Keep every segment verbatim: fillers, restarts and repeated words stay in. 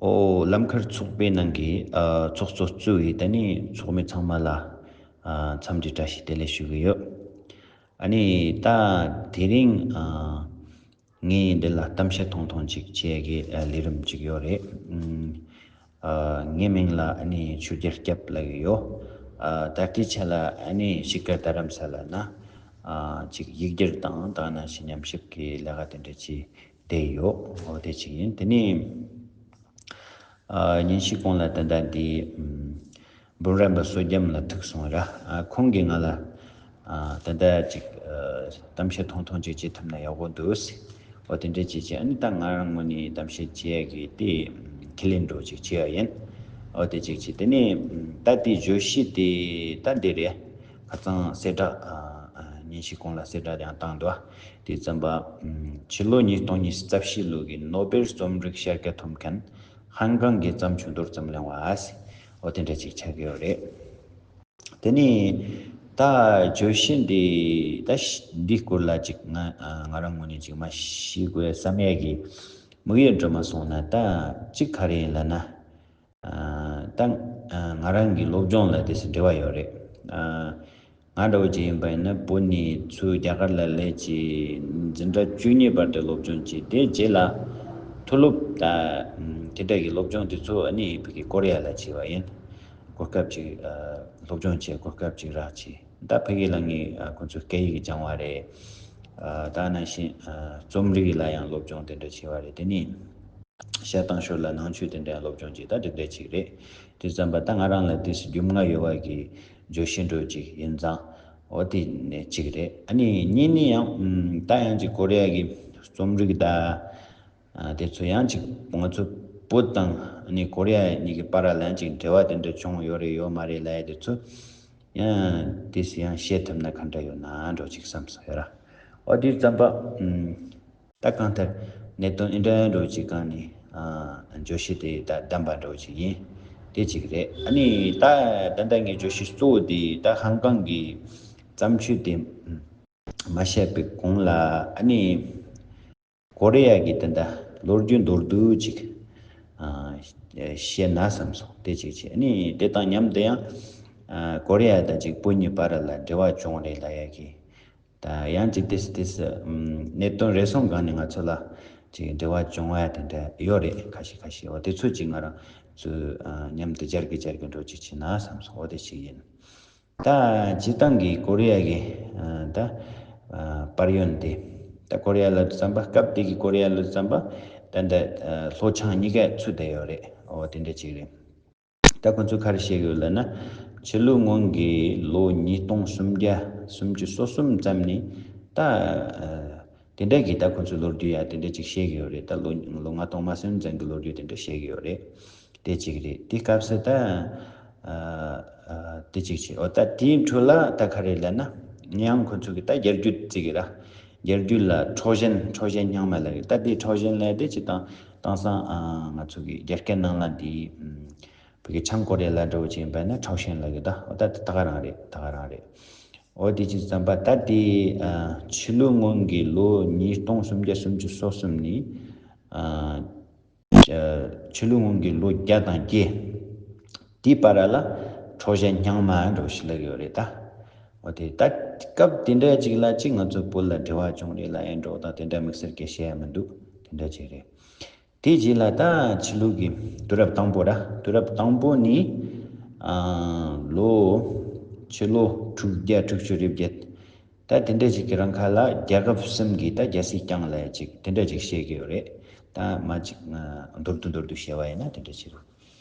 ཨོ་ལམ་ཁར་ཚོགས་པའི་ནང་གི་ཨ་ཚོགས་གཙོ་གཙོས་པའི་ད་ནི་ཚོགས་མི་ཚང་མ་ལ་ཨ་འཚམས་འདྲི་བཀྲ་ཤིས་བདེ་ལེགས་ཞུ་གི་ཡོད། ཨ་ནི་ད་དེ་རིང་ཨ་ངས་འདི་ལ་གཏམ་བཤད་ཐུང་ཐུང་ཅིག་བྱེད་ཀྱི་ཨ་ལས་རིམ་ཅིག་ཡོད་རེད། ཨ་ངའི་མིང་ལ་ཨ་ནི་ཆོས་རྒྱལ་སྐྱབས་ལབ་ཀྱི་ཡོད། ཨ་ད་ལྟའི་ཆ་ལ་ཨ་ནི་གཤིས་ཀ་རྡ་རམ་ས་ལ་ན་ཨ་ཅིག་ཡིག་སྒྱུར་དང་དེ་ནང་བཞིན་ཉམས་ཞིབ་ཀྱི་ལས་ཀ་དེ་འདྲ་བྱས་བསྡད་ཡོད། འོ་དེ་ཅིག་ཡིན། དེ་ནས་ཨ་ཉིན་ཤས་གོང་ལ་ད་ལྟ་འདི་ཨམ་འབུམ་རམས་པ་བསོད་རྒྱམ་ལ་ཐུག་སོང་ར། ཨ་ཁོང་གིས་ང་ལ་ཨ་ད་ལྟ་ཅིག་ཨ་གཏམ་བཤད་ཐུང་ཐུང་ཅིག་བྱེད་ཐུབ་ན་ཡག་པོ་འདུག་ཟེར། འོ་དེ་འདྲ་ཅིག་བྱས། ཨ་ནི་ད་ང་རང་ངོས་ནས་གཏམ་བཤད་བྱེད་ཡ་གི་དེ་ཁས་ལེན་འདྲ་ཅིག་བྱས་པ་ཡིན། འོ་དེ་ཅིག་བྱས། དེ་ནས་ད་དེ་བརྗོད་གཞི་དེ་ད་འདི་རེད། ཁ་སང་གསལ་བསྒྲགས་ཨ་ཨ་ཉིན་ཤས་གོང་ལ་གསལ་བསྒྲགས་ཡང་བཏང་འདུག། དེ་ཙམ་པ་ཨམ་ཕྱི་ལོ་ཉིས་སྟོང་ཉི་ཤུ་རྩ་བཞི་ལོ་གི་ནོ་སྦེལ་རྩོམ་རིག་ཤར་ཁ་ཐོབ་མཁན་ཧང་ཀང་གི་བརྩམས་ཆོས་མདོར་ཙམ་གླེང་བ་ཟེར། འོ་དེ་འདྲ་ཅིག་ཆགས་ཀྱི་ཡོད་རེད། དེ་ནས་ད་བརྗོད་གཞི་འདི་ད་ཤ་འདི་སྐོར་ལ་ཅིག་ང་ཨ་ང་རང་ངོས་ནས་ཅིག་མ་ཤེས་དགོས་བསམ་ཡས་ཀྱི་དམིགས་ཡུལ་འགྲོ་མ་སོང་ན། ད་ཅིག་ག་རེ་ཡིན་ལབ་ན། ཨ་ད་ཨ་ང་རང་གི་སློབ་སྦྱོང་ལ་དེ་སྲིད་འབྲེལ་བ་ཡོད་རེད། ཨ་ང་འདྲ་བོ་ཅིག་ཡིན་པ་ཡིན་ན་བོད་ནས་ཚུར་རྒྱ་གར་ལ་སླེབས་བྱས་འཛིན་གྲྭ་བཅུ་གཉིས་བར་དུ་སློབ་སྦྱོང་བྱས། དེ་རྗེས་ལ་མཐོ་སློབ་ད་ཨམ་དེ་འདྲ་གི་སློབ་སྦྱོང་དེ་ཚོ་ཨ་ནི་ཕ་གི་ཀོ་རི་ཡ་ལ་བྱས་པ་ཡིན། གོ་སྐབས་ཅིག་ཨ་སློབ་སྦྱོང་བྱས་གོ་སྐབས་ཅིག་རག་བྱས། ད་ཕ་གི་ལ་ངས་ཨ་ཁོ་ཚོའི་སྐད་ཡིག་སྦྱང་བ་རེད། ཨ་ད་ནང་བཞིན་ཨ་རྩོམ་རིག་ལ་ཡང་སློབ་སྦྱོང་དེ་འདྲ་བྱས་པ་རེད། དེ་ནས་བཤད་སྟངས་ཞོར་ལ་ནང་ཆོས་དེ་འདྲ་ཡང་སློབ་སྦྱོང་བྱས། ད་དེ་འདྲ་ཅིག་རེད། དེ་ཙམ་པ་ད་ང་རང་ལ་དེ་སྒྱུ་མ་ཡོད་པ་གི་བརྗོད་གཞི་འདྲ་ཅིག་ཡིན་ཙང་། འོ་དེ་ནས་ཅིག་རེད། ཨ་ནི་གཉིས་ནི་ཡང་ཨམ་ད་ཡང་ཅིག་ཀོ་རི་ཡ་གི་རྩོམ་རིག་ད་ཨ་དེ་ཚོ་ཡང་ཅིག་ང་ཚོ་བོད་དང་ཨ་ནི་ཀོ་རི་ཡ་གཉིས་ཀྱི་བར་ལ་ཡང་ཅིག་འབྲེལ་བ་དེ་འདྲ་བྱུང་ཡོད་རེད་ཡོད་མ་རེད་ལབ་ཡ་དེ་ཚོ་ཡང་དེ་སུ་ཡང་བཤད་ཐུབ་ན་ག་འདྲ་ཡོད་ན་འདྲ་ཅིག་བསམ་སོང་ཡོད་ར། འོ་དེ་ཙམ་པ་ཨམ་ད་གང་ལྟར་གནད་དོན་འདི་འདྲ་འདྲ་ཅིག་སྒང་ནས་ཨ་བརྗོད་གཞི་དེ་ད་བདམས་པ་འདྲ་ཅིག་ཡིན། དེ་ཅིག་རེད། ཨ་ནི་ད་ད་ལྟ་ངས་བརྗོད་གཞི་གཙོ་བོ་དེ་ད་ཧང་ཀང་གི་བརྩམས་ཆོས་དེ་མ་བཤད་པའི་གོང་ལ། ཨ་ནི་ཀོ་རི་ཡ་གི་ད་ལྟ་ལོ་རྒྱུས་མདོར་བསྡུས་ཅིག་ཨ་བཤད་ན་བསམ་སོང་། དེ་ཅིག་བྱས། ཨ་ནི་དེ་དང་མཉམ་དུ་ཡང་ཨ་ཀོ་རི་ཡ་དང་ཅིག་བོད་གཉིས་བར་ལ་འབྲེལ་བ་བྱུང་རེད་ལབ་ཡ་གི། ད་ཡང་ཅིག་ཏིས་ཏིས་ཨམ་གནད་དོན་རེ་ཟུང་སྒང་ནས་ང་ཚོ་ལ་ཅིག་འབྲེལ་བ་བྱུང་བ་དེ་འདྲ་ཡོད་རེད། ཁ་ཤས་ཁ་ཤས། འོ་དེ་ཚོ་ཅིག་ང་རང་ཚོས་ཨ་མཉམ་དུ་སྦྱར་གི་སྦྱར་གི་འགྲོ་ཅིག་བྱེད་ན་བསམ་སོང་། འོ་དེ་ཅིག་ཡིན། ད་སྤྱིར་བཏང་གི་ཀོ་རི་ཡ་གི་ཨ་ད་ཨ་དཔལ་ཡོན་དེ། ད་ཀོ་རི་ཡ་ལབ་དུས་ཙམ་པ་སྐབས་དེ་གི་ཀོ་རི་ཡ་ལབ་དུས་ཙམ་པ་ད་ད་ཨ་ལྷོ་བྱང་གཉིས་ཀ་ཚུད་བསྡད་ཡོད་རེད། འོ་དེ་འདྲ་ཅིག་རེད། ད་ཁོ་ཚོས་ག་རེ་བཤད་ཀྱི་ཡོད་ལབ་ན། ཕྱི་ལོ་སྔོན་གྱི་ལོ་ཉིས་སྟོང་སུམ་བརྒྱ་སུམ་ཅུ་སོ་གསུམ་ཙམ་ནས་ད་ཨ་དེ་འདྲ་གི་ད་ཁོ་ཚོའི་ལོ་རྒྱུས་ཡ་དེ་འདྲ་ཅིག་བཤད་ཀྱི་ཡོད་རེད། ད་ལོ་ལོ་ལྔ་སྟོང་མ་ཟིན་ཙམ་གྱི་ལོ་རྒྱུས་དེ་འདྲ་བཤད་ཀྱི་ཡོད་རེད། དེ་གཅིག་རེད། དེ་སྐབས་སུ་ད་ཨ་ཨ་དེ་གཅིག་བྱས། འོ་ད་དེའི་འཕྲོ་ལ་ད་ག་རེ་ལབ་ན། ཡང་ཁོ་ཚོ་གི་ད་རྒྱ་རྒྱུད་བརྩི་གི་ར། རྒྱ་རྒྱུད་ལ་འཕྲོག་ཞེན་འཕྲོག་ཞེན་རྙིང་མ་ལབ་གི། ད་དེ་འཕྲོག་ཞེན་ལབ་དེ་ཅི་དང་དེང་སང་ཨ་ང་ཚོ་གི་རྒྱ་སྐད་ནང་ལ་དེ་ཨམ་བོད་ཀྱི་བྱང་ཀོ་རི་ཡ་ལ་འདྲ་བོ་ཅིག་ཡིན་པ་ན་ཁྲའོ་ཞན་ལབ་གི། ད་འོ་ད་དེ་ད་ག་རང་རེད། ད་ག་རང་རེད། འོ་དེ་ཅི་ཙམ་པ་ད་དེ་ཨ་ཕྱི་ལོ་སྔོན་གྱི་ལོ་ཉིས་སྟོང་སུམ་བརྒྱ་སུམ་ཅུ་སོ་གསུམ་ནས་ཨ་ཕྱི་ལོ་སྔོན་གྱི་ལོ་བརྒྱ་དང་བརྒྱད། དེའི་བར་ལ་འཕྲོག་བྱ་རྙིང་མ་འདྲ་བོ་ཞིག་ལབ་ཡོད་རེད་ད། འོ་དེ་ད་སྐབས་དེ་འདྲ་ཅིག་ལ་ཅིག་ང་ཚོ་བོད་ལ་འབྲེལ་བ་བྱུང་རེད་ལབ་ཡ་འདྲ་བོ་དང་དེ་འདྲ་དམིགས་བསལ་གྱི་བཤད་ཡ་མི་འདུག། དེ་འདྲ་ཅིག་རེད། དེ་རྗེས་ལ་ད་ཕྱི་ལོ་གི་དུས་རབས་དང་པོ་ར། དུས་རབས་དང་པོ་ནས་ཨ་ལོ་ཕྱི་ལོ་དྲུག་བརྒྱ་དྲུག་ཅུ་རེ་བརྒྱད། ད་དེ་འདྲ་ཞིག་གི་རིང་ཁ་ལ་རྒྱལ་ཁབ་གསུམ་གྱིས་ད་རྒྱལ་སྲིད་བསྐྱངས་ལབ་ཅིག་དེ་འདྲ་ཅིག་བཤད་ཀྱི་ཡོད་རེད། ད་མ་ཅིག་ཨ་མདོར་བསྡུས་མདོར་བསྡུས་བཤད་པ་ཡིན་ན་དེ་འདྲ་ཞིག་རེད།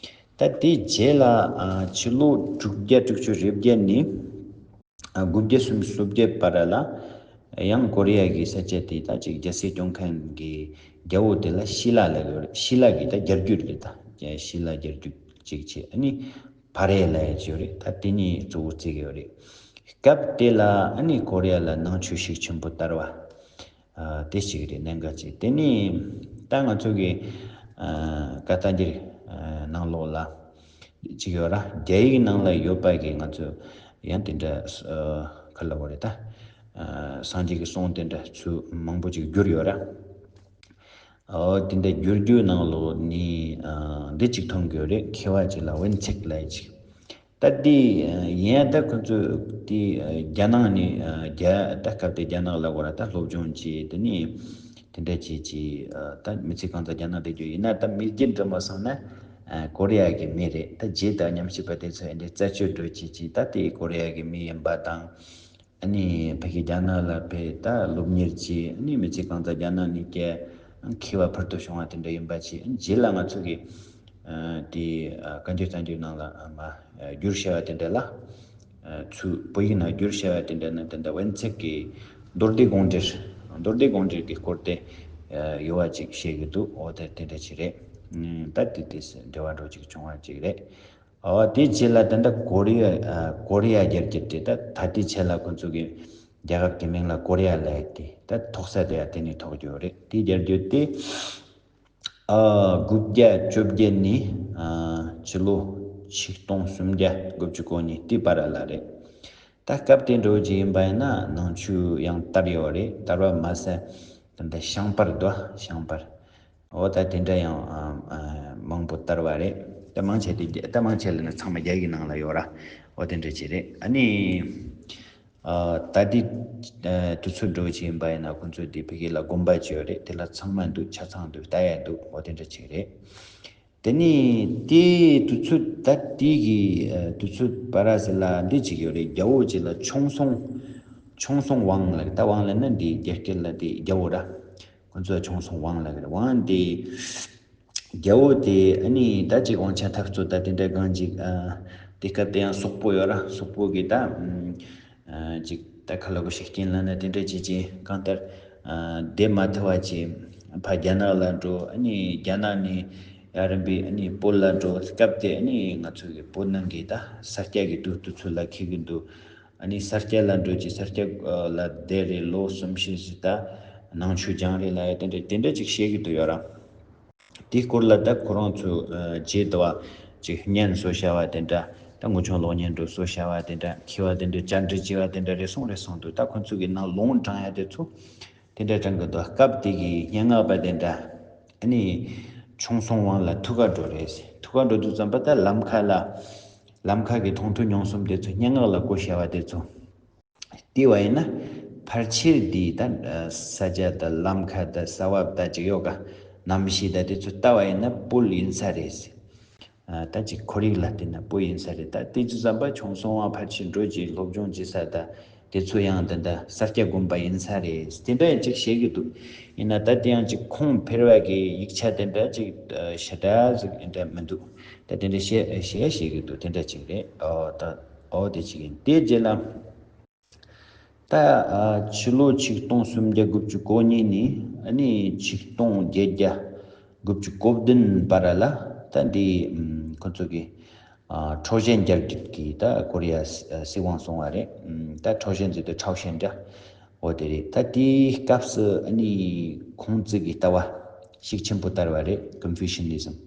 ད་དེ་རྗེས་ལ་ཨ་ཕྱི་ལོ་དྲུག་བརྒྱ་དྲུག་ཅུ་རེ་བརྒྱད་ནས་ཨ་དགུ་བརྒྱ་སུམ་ཅུ་སོ་བརྒྱད་བར་ལ་ཡང་ཀོ་རི་ཡ་གི་ས་ཆ་དེ་ད་ཅིག་རྒྱལ་སྲིད་སྐྱོང་མཁན་གྱི་རྒྱལ་པོ་དེ་ལ་ཤི་ལ་ལབ་ཀྱི་ཡོད་རེད། ཤི་ལ་གི་ད་རྒྱལ་རྒྱུད་རེད། ད་ཤི་ལ་རྒྱལ་རྒྱུད་ཅིག་བྱས། ཨ་ནི་ཕ་རེ་ལབ་ཡ་ཅིག་ཡོད་རེད། ད་དེ་གཉིས་གཙོ་བོ་བརྩི་གི་ཡོད་རེད། སྐབས་དེ་ལ་ཨ་ནི་ཀོ་རི་ཡ་ལ་ནང་ཆོས་ཤུགས་ཆེན་པོ་དར་བ། ཨ་དེ་གཅིག་རེད། གནད་འགག་ཅིག། དེ་ནས་ད་ང་ཚོ་གི་ཨ་བཀའ་བསྟན་འགྱུར་ཨ་ནང་ལོགས་ལ་ཅིག་ཡོད་ར། རྒྱ་ཡིག་ནང་ལ་ཡོད་པ་གི་ང་ཚོ་ཡང་དེ་འདྲ་ཨ་ག་ལབ་དགོས་རེད་ད། ཨ་སངས་རྒྱས་ཀྱི་གསུང་དེ་འདྲ་ཚུལ་མང་པོ་ཅིག་བསྒྱུར་ཡོད་ར། ཨོ་དེ་འདྲ་བསྒྱུར་རྒྱུའི་ནང་ལོགས་ནས་འདི་གཅིག་མཐོང་གི་ཡོད་རེད། མཁས་པ་གཅིག་ལ་ཝེན་ཚེག་ལབ་ཡ་གཅིག་ད་དེ་ཡིན་ཡང་ད་ཁོ་ཚོས་དེ་རྒྱ་ནག་ནས་རྒྱ་ད་སྐབས་དེ་རྒྱ་ནག་ལ་གོ་ར་ད་སློབ་སྦྱོང་བྱས། དེ་ནས་དེ་འདྲ་བྱས་བྱས་ད་མི་ཚེ་གང་ཙམ་རྒྱ་ནག་བསྡད་རྒྱུ་ཡིན་ན། ད་མི་རྒྱུད་འདྲ་མོ་སོང་ན་ཀོ་རི་ཡ་གི་མི་རེད། ད་རྗེས་ད་ཉམས་ཞིབ་པ་དེ་ཚོས་འདི་རྩད་གཅོད་འགྲོ་བྱས་བྱས་ད་དེ་ཀོ་རི་ཡ་གི་མི་ཡིན་པ་དང་། ཨ་ནི་ཕ་གི་རྒྱ་ནག་ལ་ཕེབས་ད་སློབ་གཉེར་བྱས། ཨ་ནི་མི་ཚེ་གང་ཙམ་རྒྱ་ནག་ནས་སྐྱེལ། མཁས་པ་ཕུལ་དུ་བྱུང་བ་དེ་འདྲ་ཡིན་པ་བྱས། རྗེས་ལ་ང་ཚོ་གི་དེ་བཀའ་འགྱུར་བསྟན་འགྱུར་ནང་ལ་མ་བསྒྱུར་བྱ་བ་དེ་འདྲ་ལ་ཚུར་བོད་ཡིག་ནང་བསྒྱུར་བྱ་བ་དེ་འདྲ་ནི་དེ་འདྲ་ཝེན་ཚེག་གི་མདོ་སྡེ་དགོངས་འགྲེལ། མདོ་སྡེ་དགོངས་འགྲེལ་གྱི་སྐོར་དེ་ཡོད་པ་ཅིག་བཤད་གི་འདུག་འོ་དེ་དེ་འདྲ་ཅིག་རེད། ད་དེ་དེ་འབྲེལ་བ་འགྲོ་ཅིག་བྱུང་བ་ཅིག་རེད། ཨོ་དེའི་རྗེས་ལ་ད་ལྟ་ཀོ་རི་ཡ། ཨ་ཀོ་རི་ཡ་རྒྱལ་རྒྱུད་དེ་ད་ད་ལྟའི་ཆེད་ལ་ཁོ་ཚོ་གི་རྒྱལ་ཁབ་ཀྱི་མིང་ལ་ཀོ་རི་ཡ་ལབ་ཡ་དེ་ད་ཐོགས་ས་དེ་ཡང་དེ་ནས་ཐོགས་རྒྱུ་རེད། དེའི་རྒྱལ་རྒྱུད་དེ་ཨ་དགུ་བརྒྱ་བཅོ་བརྒྱད་ནས་ཨ་ཕྱི་ལོ་ཆིག་སྟོང་སུམ་བརྒྱ་དགུ་བཅུ་གོ་གཉིས་དེའི་བར་ལ་རེད། ད་སྐབས་དེ་འགྲོ་རྒྱུ་ཡིན་པ་ཡིན་ན་ནང་ཆོས་ཡང་དར་ཡོད་རེད། དར་བ་མ་ཟད་ད་ལྟ་ཤངས་པར་འདུག་ཤངས་པར། འོ་ད་དེ་འདྲ་ཡང་ཨ་ཨ་མང་པོ་དར་བ་རེད། ད་མང་ཆེ་དེ་ད་མང་ཆེ་ལ་ནི་ཚང་མ་རྒྱ་ཡིག་ནང་ལ་ཡོད་ར། འོ་དེ་འདྲ་ཅིག་རེད། ཨ་ནི་ཨ་ད་དེ་ཨ་དུས་ཚོད་འགྲོ་བཞིན་པ་ཡིན་ན་ཁོང་ཚོ་དེ་ཕ་གི་ལ་དགོན་པ་ཅིག་ཡོད་རེད། དེ་ལ་ཚང་མ་འདུག་ཆ་ཚང་འདུག་ལྟ་ཡ་འདུག་འོ་དེ་འདྲ་ཅིག་རེད། དེ་ནི་དེའི་དུས་ཚོད་ད་དེ་གི་ཨ་དུས་ཚོད་བར་ཟེར་ལ་འདི་ཅིག་ཡོད་རེད། རྒྱལ་པོ་ཅིག་ལ་ཆོང་སོང་ཆོང་སོང་ཝང་ལ་ད་ཝང་ལ་ན་འདི་རྒྱ་སྐད་ལ་དེ་རྒྱལ་པོ་ར། ཁོ་ཚོ་ཆོང་སོང་ཝང་ལ་གི་རེད། ཝང་དེ་རྒྱལ་པོ་དེ་ཨ་ནི་ད་ཅིག་དབང་ཆ་འཐབ་རྩོད་ད་དེ་འདྲ་གང་ཅིག་ཨ་དེ་སྐབས་དེ་ཡང་སོག་པོ་ཡོད་ར། སོག་པོ་གི་ད་ཨ་ཅིག་ད་ཁ་ལོ་གི་ཤུགས་རྐྱེན་ལ་ན་དེ་འདྲ་ཅིག་ཅིག་གང་ལྟར་ཨ་བསྡད་མ་ཐུབ་པ་ཅིག་ཕ་རྒྱ་ནག་ལ་འགྲོ། ཨ་ནི་རྒྱ་ནག་ནས་ཡར་རིམ་པས་ཨ་ནི་བོད་ལ་འགྲོ། སྐབས་དེ་ཨ་ནི་ང་ཚོ་གི་བོད་ནང་གི་ད་ས་སྐྱ་གི་དུས་དུས་ཚོད་ལ་འཁེལ་གི་འདུག་ཨ་ནི་ས་སྐྱ་ལ་འགྲོ་ཅིག་ས་སྐྱ་ལ་བསྡད་རེད། ལོ་གསུམ་བཞི་ཞིག་ད་ནང་ཆོས་སྦྱངས་རེད་ལབ་ཡ་དེ་འདྲ་དེ་འདྲ་ཅིག་བཤད་གི་འདུག་ཡོད་ར། དེའི་སྐོར་ལ་ད་ཁོ་རང་ཚོ་ཨ་རྗེས་དུ་བ་ཅིག་བརྙན་བཟོ་བྱ་བ་དེ་འདྲ། ད་ངོ་ཆུང་གློག་བརྙན་འདྲ་བཟོ་བྱ་བ་དེ་འདྲ། མཁས་པ་དེ་འདྲ་བཅར་འདྲི་བྱས་པ་དེ་འདྲ་རེ་ཟུང་རེ་ཟུང་འདུག་ད་ཁོ་ཚོ་གི་ནང་ལུང་དྲངས་ཡ་དེ་ཚོ་དེ་འདྲ་དྲངས་གི་འདུག་སྐབས་དེ་གི་སྙན་ངག་པ་དེ་འདྲ་ཨ་ནི་ཆུང་སོང་ཝང་ལ་ཐུག་ག་འགྲོ་རེད་ཟེར། ཐུག་ག་འགྲོ་དུས་ཙམ་པ་ད་ལམ་ཁ་ལ་ལམ་ཁ་གི་མཐོང་ཐོས་མྱོང་གསུམ་དེ་ཚོ་སྙན་ངག་ལ་བཀོད་བྱ་བ་དེ་ཚོ། བལྟས་པ་ཡིན་ན་ཕལ་ཆེར་འདི་ད་ས་ཆ་དང་ལམ་ཁ་དང་ས་བབ་དང་ཅིག་ཡོད་ག་གནམ་གཤིས་དང་དེ་ཚོ་ལྟ་བ་ཡིན་ན་བོད་ཡིན་ས་རེད། ད་ཅིག་ཁོར་ཡུག་ལ་བལྟས་ན་བོད་ཡིན་ས་རེད། ད་དེ་ཚོ་ཙམ་པ་ཆུང་སོང་བ་ཕལ་ཆེར་འགྲོ་ཅིག་སློབ་སྦྱོང་བྱེད་ས་དང་དེ་ཚོ་ཡང་ད་ད་ས་སྐྱ་དགོན་པ་ཡིན་ས་རེད། དེ་འདྲ་ཡང་ཅིག་བཤད་གི་འདུག་ཡིན་ན་ད་དེ་ཡང་ཅིག་ཁུངས་འཕེར་བ་གི་ཡིག་ཆ་དེ་འདྲ་ཅིག་ཞེ་དྲག་ཟིག་དེ་འདྲ་མི་འདུག་ད་དེ་འདྲ་བཤད་བཤད་བཤད་གི་འདུག་དེ་འདྲ་ཅིག་རེད། ཨོ་ད་ཨོ་དེ་ཅིག་ཡིན། དེ་རྗེས་ལ། ད་ཨ་ཕྱི་ལོ་ཆིག་སྟོང་སུམ་བརྒྱ་དགུ་བཅུ་གོ་གཉིས་ནས་ཨ་ནི་ཆིག་སྟོང་བརྒྱད་བརྒྱ་དགུ་བཅུ་གོ་བདུན་བར་ལ་ད་འདི་ཨམ་ཁོ་ཚོ་གི་ཨ་ཁྲའོ་ཞན་རྒྱལ་རྒྱུད་ཀྱི་ད་ཀོ་རི་ཡ་སི་ཨ་སྲིད་དབང་སོང་བ་རེད། ཨམ་ད་ཁྲའོ་ཞན་ཟེར་དུས་ཁྲའོ་ཞན་འདྲ། འོ་དེ་རེད། ད་དེའི་སྐབས་སུ་ཨ་ནི་ཁོང་ཙི་གི་ལྟ་བ་ཤུགས་ཆེན་པོ་དར་བ་རེད། ཀོན་ཕུ་ཤི་ནི་ཛམ།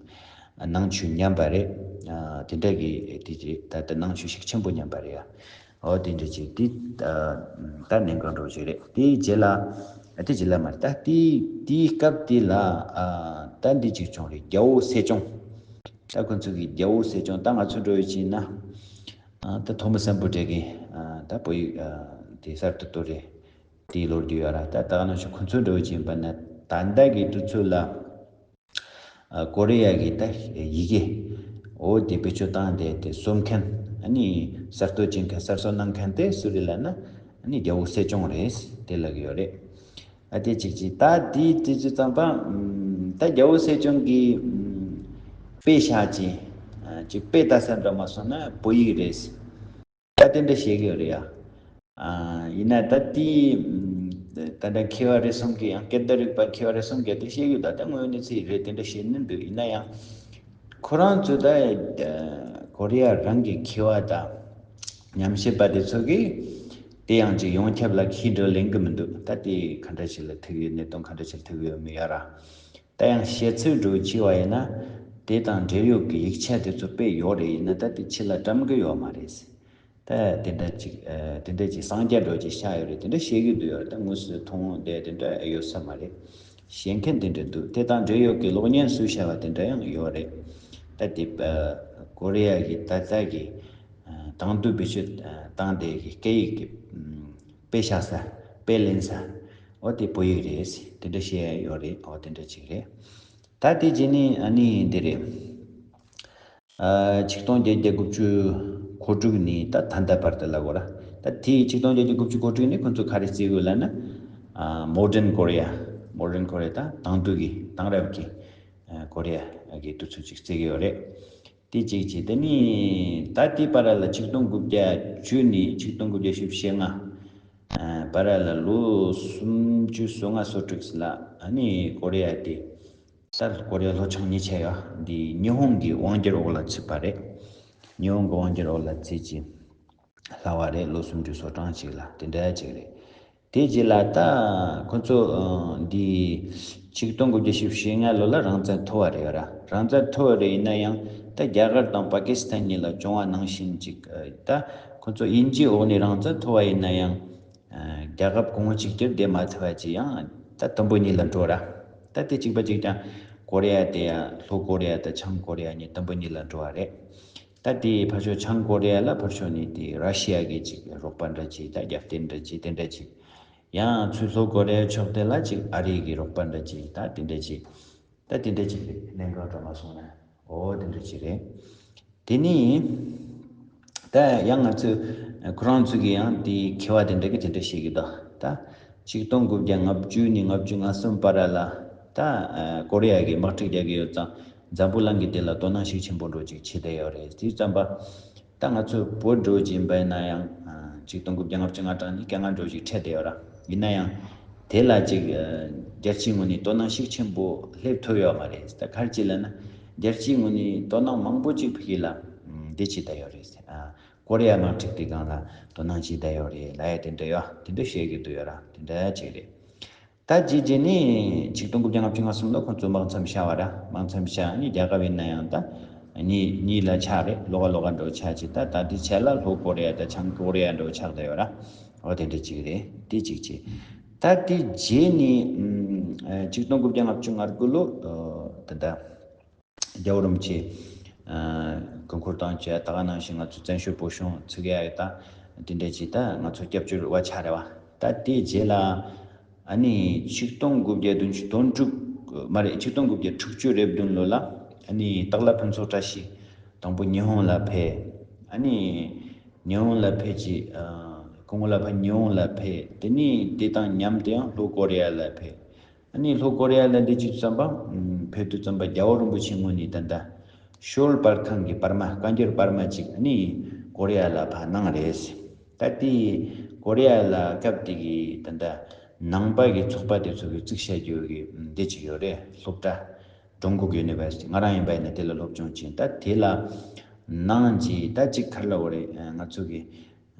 ནང་ཆོས་ཉམས་པ་རེད། ཨ་དེ་འདྲ་གི་དེ་རེད། ད་ལྟ་ནང་ཆོས་ཤུགས་ཆེན་པོ་ཉམས་པ་རེད་ཡ། འོ་དེ་འདྲ་ཅིག་དེ་ད་གནད་འགག་འདྲ་བོ་ཅིག་རེད། དེའི་རྗེས་ལ་ཨ་དེ་རྗེས་ལ་མ་རེད། ད་དེའི་དེའི་སྐབས་དེ་ལ་ཨ་ད་འདི་ཅིག་བྱུང་རེད། རྒྱལ་པོ་སྲས་སྐྱོང་། ད་ཁོ་ཚོ་གི་རྒྱལ་པོ་སྲས་སྐྱོང་ད་ང་ཚོ་འདྲ་བོ་ཅིག་ཡིན་ན་ཨ་ད་ཐོན་མི་སམ་བྷོ་ཊ་གི་ཨ་ད་བོད་ཡིག་ཨ་དེ་གསར་དུ་གཏོད་རེད། དེའི་ལོ་རྒྱུས་ཡོད་ར། ད་ད་ག་ནང་བཞིན་ཁོ་ཚོའི་འགྲོ་བཞིན་པ་ན་ད་ལྟ་གི་དུས་ཚོད་ལ་ཨ་ཀོ་རི་ཡ་གི་ད་ཡི་གེ་འོ་དེ་བེད་སྤྱོད་བཏང་སྟེ་དེ་སྲོལ་མཁན་ཨ་ནི་གསར་གཏོད་བྱེད་མཁན་གསར་བཟོ་གནང་མཁན་དེ་སུ་རེད་ལབ་ན་ཨ་ནི་རྒྱལ་པོ་སྲས་སྐྱོང་རེད་དེ་ལབ་ཀྱི་ཡོད་རེད། ཨ་དེ་གཅིག་གཅིག་ད་དེའི་དུས་ཚོད་ཙམ་པ་ཨམ་ད་རྒྱལ་པོ་སྲས་སྐྱོང་གི་ཨམ་དཔེ་བཞག་ཅིང་ཨ་ཅིག་དཔེ་ལྟ་ས་འདྲ་མ་སོང་ན་བོད་ཡིག་རེད། ད་དེ་འདྲ་བཤད་གི་ཡོད་རེད་ཡ། ཨ་ཡིན་ན་ད་དེའི་ད་ལྟ་མཁས་པ་རེ་ཟུང་གིས་ཡང་སྐད་བརྡ་རིག་པ་མཁས་པ་རེ་ཟུང་གིས་དེ་བཤད་གི་འདུག་ད་དངོས་གནས་ཚིག་རེད་དེ་འདྲ་བཤད་ནི་འདུག་ཡིན་ན་ཡང་ཁོ་རང་ཚོ་ད་ཀོ་རི་ཡ་རང་གི་མཁས་པ་དང་ཉམས་ཞིབ་པ་དེ་ཚོ་གིས་དེ་ཡང་ཅིག་ཡོངས་ཁྱབ་ལ་ཁྱི་འགྲོ་ལེན་གི་མི་འདུག་ད་དེ་ག་འདྲ་ཞིག་ལ་ཐུག་ཡོད་གནད་དོན་ག་འདྲ་ཞིག་ལ་ཐུག་ཡོད་མི་ཡོད་ར། ད་ཡང་བཤད་ཚུལ་འགྲོ་བྱས་པ་ཡིན་ན་དེ་དང་འབྲེལ་ཡོད་ཀྱི་ཡིག་ཆ་དེ་ཚོ་དཔེ་ཡོད་རེད། ཡིན་ན་ད་དེ་ཕྱི་ལ་བཀྲམ་གི་ཡོད་མ་རེད། ད་དེ་འདྲ་ཅིག་ཨ་དེ་འདྲ་ཅིག་གསང་རྒྱ་འགྲོ་ཅིག་ཤར་ཡོད་རེད། དེ་འདྲ་བཤད་ཀྱི་འདུག་ཡོད་རེད། ད་དངོས་སུ་མཐོང་བསྡད་དེ་འདྲ་ཡོད་ས་མ་རེད། བཤད་མཁན་དེ་འདྲ་འདུག་དེ་དང་འབྲེལ་ཡོད་ཀྱི་གློག་བརྙན་སུས་བྱས་པ་དེ་འདྲ་ཡང་ཡོད་རེད། ད་དེ་ཨ་ཀོ་རི་ཡ་གི་ད་ལྟ་གི་ཨ་དེང་དུས་བེད་སྤྱོད་ཨ་བཏང་བསྡད་ཀྱི་སྐད་ཡིག་གི་ཨམ་དཔེ་བཞག་ས་དཔེ་ལེན་ས་འོ་དེ་བོད་ཡིག་རེད་ཟེར་དེ་འདྲ་བཤད་ཡ་ཡོད་རེད། འོ་དེ་འདྲ་ཅིག་རེད། ད་དེ་རྗེས་ནས་ཨ་ནི་འདི་རེད། ཨ་ཆིག་སྟོང་བརྒྱད་བརྒྱ་དགུ་བཅུ་གོ་དྲུག་ནས་ད་ད་ལྟ་བར་དུ་ལབ་དགོས་ར། ད་དེའི་ཆིག་སྟོང་བརྒྱད་བརྒྱ་དགུ་བཅུ་གོ་དྲུག་ནས་ཁོ་ཚོ་ག་རེ་བརྩི་དགོས་ལབ་ན། ཨ་Modern Korea། Modern Korea ད་དེང་དུས་ཀྱི་དེང་རབས་ཀྱི་ཨ་ཀོ་རི་ཡ་གི་དུས་ཚོད་ཅིག་བརྩི་གི་ཡོད་རེད། དེ་གཅིག་བྱས་དེ་ནས་ད་དེའི་བར་ལ་ཆིག་སྟོང་དགུ་བརྒྱ་བཅུ་ནས་ཆིག་སྟོང་དགུ་བརྒྱ་བཞི་བཅུ་ཞེ་ལྔ་ཨ་བར་ལ་ལོ་སུམ་ཅུ་སོ་ལྔ་སོ་དྲུག་ལ་ཨ་ནི་ཀོ་རི་ཡ་དེ། ད་ཀོ་རི་ཡ་ལྷོ་བྱང་གཉིས་ཆ་ཡ་འདི་ཉི་ཧོང་གི་དབང་སྒྱུར་འོག་ལ་ཚུད་པ་རེད། ཉི་ཧོང་གི་དབང་སྒྱུར་འོག་ལ་ཚུད་ཀྱི་ལྷག་པ་རེད། ལོ་སུམ་ཅུ་སོ་གྲངས་ཅིག་ལ་དེ་འདྲ་ཅིག་རེད། དེ་རྗེས་ལ་ད་ཁོ་ཚོ་ཨ་འདི་ཆིག་སྟོང་དགུ་བརྒྱ་བཞི་བཅུ་ཞེ་ལྔ་ལོ་ལ་རང་བཙན་ཐོབ་པ་རེད་ཡ་ར། རང་བཙན་ཐོབ་པ་རེད། ཡིན་ན་ཡང་ད་རྒྱ་གར་དང་པ་ཀི་སི་ཐན་གཉིས་ལ་བྱུང་བ་ནང་བཞིན་ཅིག་ཨ་ད་ཁོ་ཚོ་དབྱིན་ཇིའི་འོག་ནས་རང་བཙན་ཐོབ་པ་ཡིན་ན་ཡང་། རྒྱལ་ཁབ་གང་གཅིག་གྱུར་བསྡད་མ་ཐུབ་པ་ཅིག་ཡང་ད་དུམ་བུ་གཉིས་ལ་འགྲོ་ར། ད་དེ་གཅིག་པ་གཅིག་ཀྱང་ཀོ་རི་ཡ་དེ་ཡང་ལྷོ་ཀོ་རི་ཡ་དང་བྱང་ཀོ་རི་ཡ་གཉིས་དུམ་བུ་གཉིས་ལ་འགྲོ་བ་རེད། ད་དེ་ཕར་ཕྱོགས་བྱང་ཀོ་རི་ཡ་ལ་ཕར་ཕྱོགས་ནས་དེ་ར་ཤི་ཡ་གི་ཅིག་རོགས་པ་འདྲ་ཅིག་ད་རྒྱབ་རྟེན་འདྲ་ཅིག་དེ་འདྲ་ཅིག་ཡང་ཚུར་ལྷོ་ཀོ་རི་ཡ་ཕྱོགས་དེ་ལ་ཅིག་ཨ་རི་གི་རོགས་པ་འདྲ་ཅིག་ད་དེ་འདྲ་ཅིག་ད་དེ་འདྲ་ཅིག་རེད། གནད་འགག་འདྲ་མ་སོང་ན་འོ་དེ་འདྲ་ཅིག་རེད། དེ་ནས་ད་ཡང་ང་ཚོས་ཁོ་རང་ཚོ་གི་ཡང་དེའི་མཁས་པ་དེ་འདྲ་གི་དེ་འདྲ་བཤད་ཀྱི་འདུག་ད་ཆིག་སྟོང་དགུ་བརྒྱ་ལྔ་བཅུ་ནས་ལྔ་བཅུ་ང་གསུམ་བར་ལ་ད་ཀོ་རི་ཡ་གི་དམག་འཁྲུག་རྒྱག་གི་ཡོད་ཙང་འཛམ་བུ་གླིང་གི་དེ་ལ་དོ་སྣང་ཤུགས་ཆེན་པོ་འདྲ་ཅིག་བྱེད་བསྡད་ཡོད་རེད། དེ་ཙམ་པ། ད་ང་ཚོ་བོད་འགྲོ་བཞིན་པ་ཡིན་ན་ཡང་ཆིག་སྟོང་དགུ་བརྒྱ་ལྔ་བཅུ་ང་གྲངས་ནས་སྐད་ངན་འགྲོ་བཞིན་འཕྲད་བསྡད་ཡོད་ར། ཡིན་ན་ཡང་དེ་ལ་ཅིག་རྒྱལ་སྤྱིའི་ངོས་ནས་དོ་སྣང་ཤུགས་ཆེན་པོ་སླེབས་ཐུབ་ཡོད་མ་རེད། ད་ག་རེ་བྱས་ལབ་ན་རྒྱལ་སྤྱིའི་ངོས་ནས་དོ་སྣང་མང་པོ་ཅིག་ཕ་གི་ལ་འདི་བྱས་བསྡད་ཡོད་རེད། ཀོ་རི་ཡ་དམག་འཁྲུག་དེ་སྒང་ལ་དོ་སྣང་བྱས་བསྡད་ཡོད་རེད་ལབ་ཡ་དེ་འདྲ་ཡོད། དེ་འདྲ་བཤད་ཀྱི་འདུག་ཡོད་ར། དེ་འདྲ་ཅིག་རེད། ད་རྗེས་རྗེས་ནས་ཆིག་སྟོང་དགུ་བརྒྱ་ལྔ་བཅུ་ང་གསུམ་ལོ་ཁོང་ཚོ་དམག་མཚམས་བཞག་པ་ར། དམག་མཚམས་བཞག་ནས་རྒྱལ་ཁབ་ཡིན་ན་ཡང་ད་གཉིས་གཉིས་ལ་ཆགས་རེད། ལོགས་ཀ་ལོགས་ཀ་འགྲོ་ཆགས་ཅིག་ད་ད་དེ་ཆེད་ལ་ལྷོ་ཀོ་རི་ཡ་དང་བྱང་ཀོ་རི་ཡ་འགྲོ་ཆགས་བསྡད་ཡོད་ར། འོ་དེ་འདྲ་ཅིག་རེད། དེ་གཅིག་བྱས། ད་དེ་རྗེས་ནས་ཨམ་ཆིག་སྟོང་དགུ་བརྒྱ་ལྔ་བཅུ་ང་དགུ་ལོ་ད་ལྟ། རྒྱལ་བ་རིན་པོ་ཆེ་ཨ་སྐུ་འཁོར་དང་བཅས་ད་ག་ནང་བཞིན་ང་ཚོ་བཙན་བྱོལ་བོད་གཞུང་ཚུགས་ཡ་ཡོད་ད་དེ་འདྲ་ཅིག་ད་ང་ཚོ་སྐྱབས་བཅོལ་བ་ཆགས་རེད་བ། ད་དེའི་རྗེས་ལ་ཨ་ནི་ཆིག་སྟོང་དགུ་བརྒྱ་བདུན་ཅུ་དོན་དྲུག་མ་རེད། ཆིག་སྟོང་དགུ་བརྒྱ་དྲུག་ཅུ་རེ་བདུན་ལོ་ལ་ཨ་ནི་སྟག་ལྷ་ཕུན་ཚོགས་བཀྲ་ཤིས་དང་པོ་ཉི་ཧོང་ལ་ཕེབས། ཨ་ནི་ཉི་ཧོང་ལ་ཕེབས་ཀྱི་ཨ་སྐུ་ངོ་ལ་ཕ་ཉི་ཧོང་ལ་ཕེབས། དེ་ནས་དེ་དང་མཉམ་དུ་ཡང་ལྷོ་ཀོ་རི་ཡ་ལ་ཕེབས། ཨ་ནི་ལྷོ་ཀོ་རི་ཡ་ལ་འདི་བྱེད་དུས་ཙམ་པ། ཨམ་ཕེབས་དུས་ཙམ་པ་རྒྱལ་བ་རིན་པོ་ཆེ་ངོས་ནས་ད་ལྟ་ཤོལ་པར་ཁང་གི་པར་མ་བཀའ་འགྱུར་པར་མ་ཅིག་ཨ་ནི་ཀོ་རི་ཡ་ལ་ཕར་གནང་རེད། ད་དེ་ཀོ་རི་ཡ་ལ་སྐབས་དེ་གི་ད་ལྟ་ནང་པ་གི་ཚོགས་པ་དེ་ཚོ་གི་བཙུགས་བྱ་རྒྱུ་གི་ཨམ་འདི་ཅིག་ཡོད་རེད། སློབ་གྲྭ་ཀྲུང་གོ་གི་ཡུ་ནི་ཝར་སི་ཊི། ང་རང་ཡིན་པ་ཡིན་ན་དེ་ལ་སློབ་སྦྱོང་བྱས། ད་དེ་ལ་ནང་གི་ད་ཅིག་ག་རེ་ལབ་དགོས་རེད། ང་ཚོ་གི་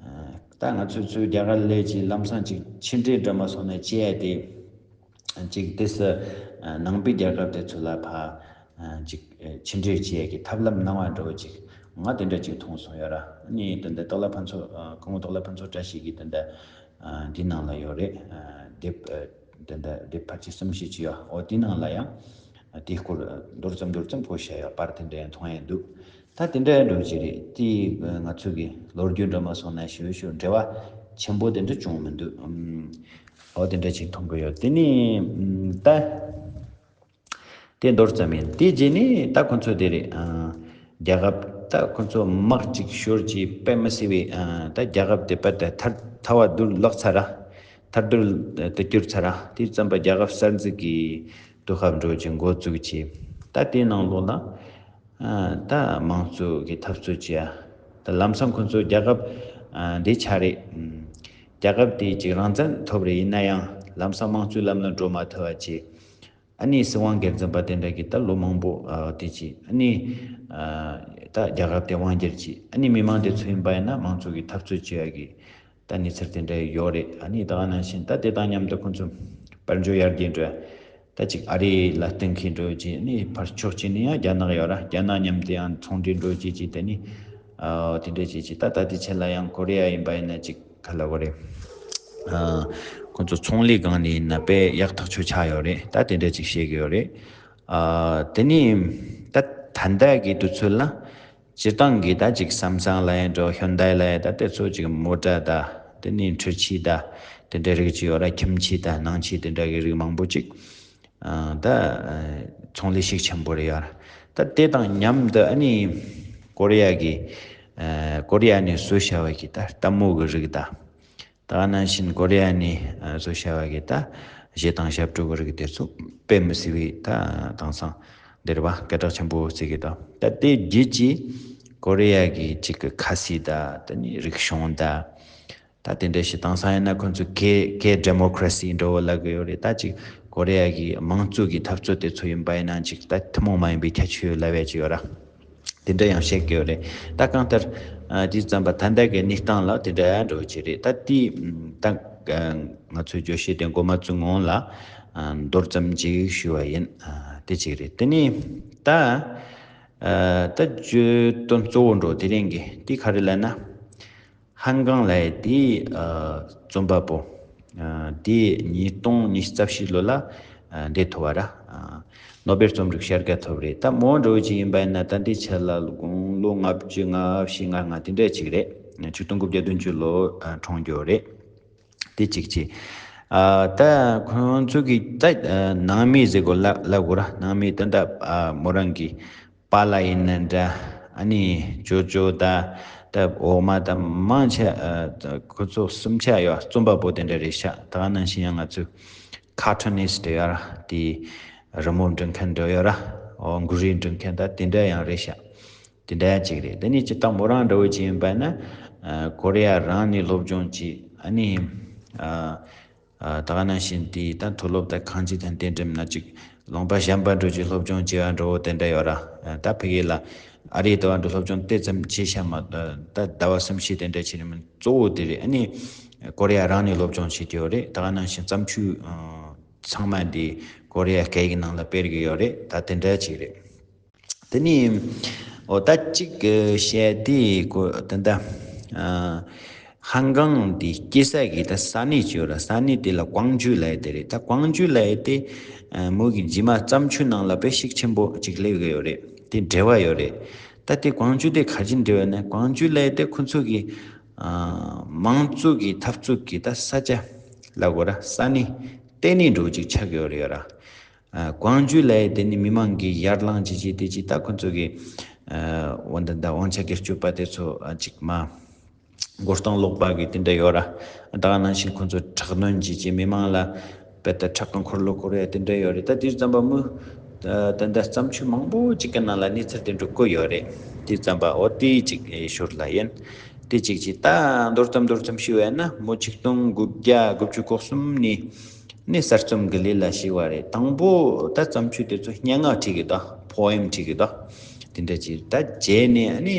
ད་ང་ཚོ་ཚོའི་རྒྱ་གར་སླེབས་ཀྱི་ལམ་སང་ཅིག་ཕྱི་འབྲེལ་འདྲ་མ་སོང་ན་བྱས་ཏེ། ཅིག་དེ་སུ་ནང་པའི་རྒྱལ་ཁབ་དེ་ཚོ་ལ་ཕ་ཅིག་ཕྱི་འབྲེལ་བྱས་ཀྱི་ཐབས་ལམ་གནང་བ་འདྲ་བོ་ཅིག་ང་དེ་འདྲ་ཅིག་མཐོང་སོང་ཡོད་ར། ནི་དེ་འདྲ་སྟག་ལྷ་ཕུན་ཚོགས་སྐུ་ངོ་སྟག་ལྷ་ཕུན་ཚོགས་བཀྲ་ཤིས་ཀྱི་དེ་འདྲ་འདི་ནང་ལ་ཡོད་རེད། དེབ་དེ་འདྲ་དེབ་ཕལ་ཆེར་གསུམ་བཞི་ཅིག་ཡོད། འོ་དེ་ནང་ལ་ཡང་དེའི་སྐོར་མདོར་ཙམ་མདོར་ཙམ་བཀོད་བཞག་ཡོད། པར་དེ་འདྲ་ཡང་མཐོང་ཡ་འདུག་ད་དེ་འདྲ་འགྲོ་གི་རེད། དེ་ང་ཚོ་གི་ལོ་རྒྱུས་འདྲ་མ་སོང་ན་ཞུ་ཞུ་འབྲེལ་བ་ཆེན་པོ་དེ་འདྲ་བྱུང་མི་འདུག་ཨམ། འོ་དེ་འདྲ་ཅིག་མཐོང་གི་ཡོད། དེ་ནས་ཨམ། ད་དེ་མདོར་ཙམ་ཡིན། དེ་རྗེས་ནས་ད་ཁོ་ཚོ་དེ་རེད། ཨ། རྒྱལ་ཁབ་ད་ཁོ་ཚོ་དམག་ཅིག་ཤོར་གྱི་དཔེ་མི་སྲིད་པའི། ཨ། ད་རྒྱལ་ཁབ་དེ་དཔེ་ད་ཐར་ཐར་བ་དུར་ལོག་ཚར་ར། ཐར་དུར་དུ་གྱུར་ཚར་ར། དེ་ཙམ་པ་རྒྱལ་ཁབ་གསར་འཛུགས་ཀྱི་དུས་སྐབས་འགྲོ་གི་འགོ་བཙུགས་ཀྱི། ད་དེའི་ནང་ལོགས་ལ། ཨ། ད་དམངས་གཙོ་གི་འཐབ་རྩོད་བྱས། ད་ལམ་སང་ཁོ་ཚོ་རྒྱལ་ཁབ་ཨ་འདི་ཆགས་རེད། ཨམ། རྒྱལ་ཁབ་དེ་ཅིག་རང་བཙན་ཐོབ་རེད། ཡིན་ན་ཡང་ལམ་སང་དམངས་གཙོའི་ལམ་ལ་འགྲོ་མ་ཐུབ་པ་བྱས། ཨ་ནི་སྲིད་དབང་སྒེར་འཛིན་པ་དེ་འདྲ་གིས་ད་ལོ་མང་པོ་ཨ་དེ་བྱས། ཨ་ནི་ཨ་ད་རྒྱལ་ཁབ་དེ་དབང་སྒྱུར་བྱས། ཨ་ནི་མི་མང་དེ་ཚོ་ཡིན་པ་ཡིན་ན་དམངས་གཙོ་གི་འཐབ་རྩོད་བྱེད་ཡ་གི་ད་གནས་ཚུལ་དེ་འདྲ་ཡོད་རེད། ཨ་ནི་ད་ག་ནང་བཞིན་ད་དེ་དང་མཉམ་དུ་ཁོང་ཚོ་དཔལ་འབྱོར་ཡར་རྒྱས་འགྲོ་ཡ། ད་ཅིག་ཨ་རི་ལ་བརྟེན་མཁན་འགྲོ་རྒྱུ་ནི་ཕར་ཕྱོགས་གཅིག་ནས་ཡང་རྒྱ་ནག་ཡོད་ར། རྒྱ་ནག་མཉམ་དུ་ཡང་ཚོང་འབྲེལ་འགྲོ་རྒྱུ་ཅིག་དེ་ནི་ཨ་དེ་འདྲ་ཅིག་ཅིག་ད་ད་དེ་ཆེད་ལ་ཡང་ཀོ་རི་ཡ་ཡིན་པ་ཡིན་ན་ཅིག་ག་ལ་བ་རེད། ཨ། ཁོང་ཚོ་ཚོང་ལས་སྒང་ནས་ཡིན་ན་དཔེ་ཡག་ཐག་ཆོད་ཆགས་ཡོད་རེད། ད་དེ་འདྲ་ཅིག་བཤད་ཀྱི་ཡོད་རེད། ཨ། དེ་ནས་ད་ད་ལྟ་གི་དུས་ཚོད་ལ་སྤྱིར་བཏང་གི་ད་ཅིག་སམ་སང་ལབ་ཡ་འགྲོ། ཧོན་དའི་ལབ་ཡ། ད་དེ་ཚོ་ཅིག་མོ་ཊ་ད་དེ་ནས་འཕྲུལ་ཆས་ད་དེ་འདྲ་རིགས་ཅིག་ཡོད་ར། ཁྱིམ་ཆས་ད་ནང་ཆས་དེ་འདྲ་གི་རིགས་མང་པོ་ཅིག་ཨ། ད་ཨ། ཚོང་ལས་ཤུགས་ཆེན་པོ་རེད་ཡོད་ར། ད་དེ་དང་མཉམ་དུ་ཨ་ནི་ཀོ་རི་ཡ་གི་ཨ། ཀོ་རི་ཡ་ནས་བཟོས་བྱ་བ་གི་ད་རྟ་མོ་གི་རིགས་ད། ད་ག་ནང་བཞིན་ཀོ་རི་ཡ་ནས་ཨ། བཟོས་བྱ་བ་གི་ད་གཞས་དང་ཞབས་བྲོ་གི་རིགས་དེ་ཚོ་དཔེ་མི་སྲིད་པའི་ད་དེང་སང་འདིར་བ་སྐད་གྲགས་ཆེན་པོ་བརྩི་གི་ད། ད་དེ་རྗེས་ཀྱི་ཀོ་རི་ཡ་གི་ཅིག་གི་ཁ་སི་ད། དེ་ནས་རིག་གཞུང་ད། ད་དེ་འདྲ་ཞིག་དེང་སང་ཡིན་ན་ཁོང་ཚོས་K K democracy འདྲ་བོ་ལབ་གི་ཡོད་རེད། ད་ཅིག་ཀོ་རི་ཡ་གི་དམངས་གཙོ་གི་འཐབ་རྩོད་དེ་ཚོ་ཡིན་པ་ཡིན་ན་ཅིག་ད་ཐུན་མོང་མ་ཡིན་པའི་ཁྱད་ཆོས་ལབ་ཡ་ཅིག་ཡོད་ར། དེ་འདྲ་ཡང་བཤད་ཀྱི་ཡོད་རེད། ད་གང་ལྟར་ཨ། དེ་ཙམ་པ་ད་ལྟ་གི་གནས་སྟངས་ལ་དེ་འདྲ་འགྲོ་གི་རེད། ད་དེ་ད་ཨ། ང་ཚོའི་བརྗོད་གཞི་དེ་འགོ་མ་བཙུགས་སྔོན་ལ་ཨ། མདོར་ཙམ་ཅིག་ཞུ་བ་ཡིན། ཨ། དེ་གཅིག་རེད། དེ་ནས་ད་ཨ། ད་བརྗོད་དོན་གཙོ་བོ་འགྲོ་དེ་རིང་གི་དེ་ག་རེ་ལབ་ན། ཧན་ཀང་ལབ་ཡ་དེའི་ཨ། རྩོམ་པ་པོ་ཨ། དེ་ཉིས་སྟོང་ཉི་ཤུ་རྩ་བཞི་ལོ་ལ་ཨ། འདས་ཐུབ་པ་ར། ཨ། ནོ་སྦེལ་རྩོམ་རིག་བྱ་དགའ་ཐོབ་རེད། ད་མོ་འདྲ་བོ་ཅིག་ཡིན་པ་ཡིན་ན་ད་འདི་ཆ་ལ་དགུང་ལོ་ལྔ་བཅུ་ང་བཞི་ང་ལྔ་དེ་འདྲ་ཅིག་རེད། ཆིག་སྟོང་དགུ་བརྒྱ་བདུན་ཅུ་ལོ་ཨ། འཁྲུངས་རྒྱུ་རེད། དེ་གཅིག་བྱས། ཨ། ད་ཁོང་ཚོ་གི་ད་ཨ། ནང་མི་ཟེར་དགོས་ལབ་ལབ་དགོས་ར། ནང་མི་ད་ད་ཨ། མོ་རང་གི་པཱ་ལགས་ཡིན་ན་འདྲ། ཨ་ནི་ཅོ་ཅོ་ད་ད་འོག་མ་ད་མང་ཆེ་ཨ། ཁོ་ཚོ་གསུམ་ཆ་ཡོད། རྩོམ་པ་པོ་དེ་འདྲ་རེད་ཤག་ད་ག་ནང་བཞིན་ཡང་ང་ཚོའི་ཁར་ཊུ་ནིསི་ཊི་ཡོད་ར། དེ་རི་མོ་འབྲི་མཁན་འདྲ་ཡོད་ར། འོ། འགུལ་རིས་འབྲི་མཁན་ད་དེ་འདྲ་ཡང་རེད་ཤག་དེ་འདྲ་ཡང་གཅིག་རེད། དེ་ནས་སྤྱིར་བཏང་མོ་རང་འདྲ་བོ་ཅིག་ཡིན་པ་ན་ཨ། ཀོ་རི་ཡ་རང་ནས་སློབ་སྦྱོང་བྱས། ཨ་ནི་ཨ། ཨ། ད་ག་ནང་བཞིན་དེ་ད་མཐོ་སློབ་དང་གང་ཅི་དང་དེ་འགྲིམ་ན་ཅིག་ལུང་པ་གཞན་པ་འགྲོ་རྒྱུ་སློབ་སྦྱོང་བྱེད་པ་འགྲོ་བོ་དེ་འདྲ་ཡོད་ར། ཨ། ད་ཕ་གི་ལ་ཨ་རི་དུ་བ་འགྲོ་སློབ་སྦྱོང་དེ་ཙམ་བྱེད་ཤ་མ་ད་ཟླ་བ་གསུམ་བཞི་དེ་འདྲ་བྱེད་ནི་མིན། གཙོ་བོ་དེ་རེད། ཨ་ནི་ཀོ་རི་ཡ་རང་ནས་སློབ་སྦྱོང་བྱེད་ཀྱི་ཡོད་རེད། ད་ག་ནང་བཞིན་བརྩམས་ཆོས་ཨ། ཚང་མ་འདི་ཀོ་རི་ཡ་སྐད་ཡིག་ནང་ལ་སྤེལ་གྱི་ཡོད་རེད། ད་དེ་འདྲ་ཅིག་རེད། དེ་ནི་འོ་ད་གཅིག་གི་བཤད་དེ་གོ་ད་ད་ཨ། ཧང་ཀང་དེ་སྐྱེས་ས་གི་ད་ས་གནས་ཅིག་ཡོད་ར། ས་གནས་དེ་ལ་ཀོང་ཇུ་ལབ་ཡ་དེ་རེད། ད་ཀོང་ཇུ་ལབ་ཡ་དེ་ཨ། མོ་གི་རྗེས་མ་བརྩམས་ཆོས་ནང་ལ་དཔེ་ཤུགས་ཆེན་པོ་ཅིག་སླེབས་གི་ཡོད་རེད། དེ་འབྲེལ་བ་ཡོད་རེད། ད་དེ་ཀོང་ཇུ་དེ་ག་རེ་འབྲེལ་བ་ན། ཀོང་ཇུ་ལབ་ཡ་དེ་ཁོ་ཚོ་གི་ཨ། དམངས་གཙོ་གི་འཐབ་རྩོད་ཀྱི་ད་ས་ཆ་ལབ་དགོས་ར། ས་གནས་ལྟེ་གནས་འདྲ་བོ་ཅིག་ཆགས་ཀྱི་ཡོད་རེད་ཡོད་ར། ཨ། ཀོང་ཇུ་ལབ་ཡ་དེ་ནི་མི་མང་གི་ཡར་ལངས་བྱེད་ཀྱི་དེ་ཅིག་ད་ཁོ་ཚོ་གི་ཨ། འོ་ད་ད་དབང་ཆ་སྒེར་གཅོད་པ་དེ་ཚོ་ཨ། ཅིག་མ་མགོ་རྟིང་སློག་པ་གི་དེ་འདྲ་ཡོད་ར། ད་ག་ནང་བཞིན་ཁོ་ཚོ་དྲག་གནོན་བྱེད་ཀྱི་མི་མང་ལ་དཔེ་ད་ཁྲག་གི་འཁོར་ལོ་བསྐོར་ཡ་དེ་འདྲ་ཡོད་རེད། ད་དེ་ཙམ་པ་མོ་ད་ད་ད་བརྩམས་ཆོས་མང་པོ་ཅིག་གི་ནང་ལ་གནས་ཚུལ་དེ་འདྲ་བཀོད་ཡོད་རེད། དེ་ཙམ་པ་འོ་དེ་ཅིག་ཞོར་ལ་ཡིན། དེ་གཅིག་བྱས། ད་མདོར་ཙམ་མདོར་ཙམ་ཞུ་བ་ཡིན་ན་མོ་ཆིག་སྟོང་དགུ་བརྒྱ་དགུ་བཅུ་གོ་གསུམ་ནས་ནས་གསར་རྩོམ་གྱི་ལས་ལ་ཞུགས་པ་རེད། དང་པོ་ད་བརྩམས་ཆོས་དེ་ཚོ་སྙན་ངག་བྲིས་གི་འདུག་པོ་ཨེམ་བྲིས་གི་འདུག་དེ་འདྲ་བྱས། ད་རྗེས་ནས་ཨ་ནི་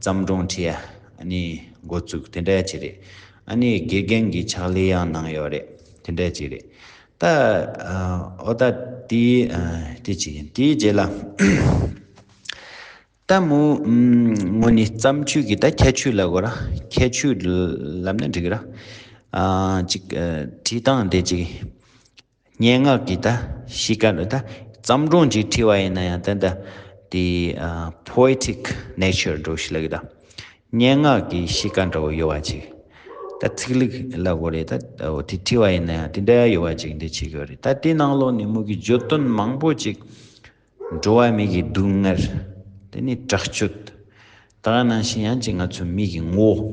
བརྩམས་སྒྲུང་བྲིས་ཡ་ཨ་ནི་འགོ་བཙུགས། དེ་འདྲ་ཅིག་རེད། ཨ་ནི་དགེ་རྒན་གྱི་ཕྱག་ལས་ཡང་གནང་ཡོད་རེད། དེ་འདྲ་ཅིག་རེད། ད་ཨ། འོ་ད་དེ་ཨ། དེ་ཅིག་ཡིན། དེའི་རྗེས་ལ་ད་མོ་ཨམ། ངོ་ནས་བརྩམས་ཆོས་ཀྱི་ད་ཁྱད་ཆོས་ལབ་དགོས་ར། ཁྱད་ཆོས་ལབ་ན་འགྲིག་ར། ཨ། ཅིག་ཨ། བྲིས་སྟངས་དེ་ཅིག་སྙན་ངག་གི་ད་གཤིས་ཀ་འདྲ། ད་བརྩམས་སྒྲུང་ཅིག་བྲིས་པ་ཡིན་ན་ཡང་ད་ད་དེ་ཨ། poetic nature འདྲ་བོ་ཞིག་ལབ་གི་ད། སྙན་ངག་གི་གཤིས་ཀ་འདྲ་བོ་ཡོད་པ་ཅིག་ད་ཚིག་ལྷུག་ལབ་དགོས་རེད། ད་འོ་དེ་བྲིས་པ་ཡིན་ན་ཡང་དེ་འདྲ་ཡོད་པ་ཅིག་འདི་བྱེད་ཀྱི་ཡོད་རེད། ད་དེ་ནང་ལོགས་ནས་མོ་གི་བརྗོད་དོན་མང་པོ་ཅིག་འགྲོ་བ་མི་གི་སྡུག་བསྔལ། དེ་ནས་དྲག་སྤྱོད། ད་ག་ནང་བཞིན་ཡང་ཅིག་ང་ཚོ་མི་གི་ངོ་བོ་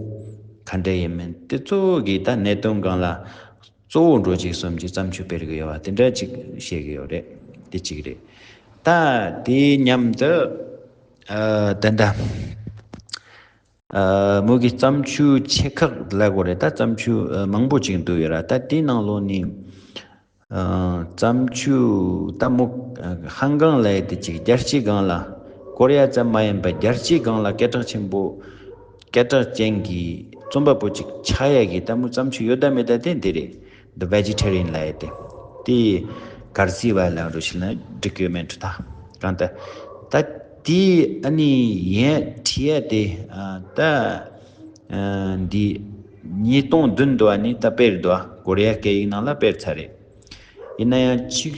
ག་འདྲ་ཡིན་མིན་དེ་ཚོ་གི་ད་གནད་དོན་སྒང་ལ་གཙོ་བོ་འགྲོ་ཅིག་གསུམ་གྱི་བརྩམས་ཆོས་སྤེལ་གི་ཡོད་པ་དེ་འདྲ་ཅིག་བཤད་གི་ཡོད་རེད། དེ་གཅིག་རེད། ད་དེ་མཉམ་དུ་ཨ། ད་ད། ཨ། མོ་གི་བརྩམས་ཆོས་ཆེ་ཁག་ལབ་དགོས་རེད། ད་བརྩམས་ཆོས་ཨ། མང་པོ་ཅིག་འདུག་ཡོད་ར། ད་དེའི་ནང་ལོགས་ནས་ཨ། བརྩམས་ཆོས་ད་མོ་ཨ། ཧང་ཀང་ལབ་ཡ་དེ་ཅིག་རྒྱལ་སྤྱིའི་སྒང་ལ། ཀོ་རི་ཡ་ཙམ་མ་ཡིན་པར་རྒྱལ་སྤྱིའི་སྒང་ལ་སྐད་གྲགས་ཆེན་པོ། སྐད་གྲགས་ཅན་གྱི་རྩོམ་པ་པོ་ཅིག་ཆགས་ཡ་གི་ད་མོ་བརྩམས་ཆོས་ཡོད་ད་མེད་ད་དེ་འདི་རེད། The Vegetarian ལབ་ཡ་དེ། དེ་གར་སི་བ་ལ་རུ་ཤི་ན་འགྲིག་ཡོད་མེད་འདྲ། ད་གང་ལྟར་ད་དེ་ཨ་ནི་ཡན་བྲིས་ཡ་དེ་ཨ། ད་ཨ། འདི་ཉིས་སྟོང་བདུན་འདུག་ཨ་ནི་ད་དཔེར་འདུག་ཨ། ཀོ་རི་ཡ་སྐད་ཡིག་ནང་ལ་སྤེལ་ཚར་རེད། ཡིན་ན་ཡང་ཆིག་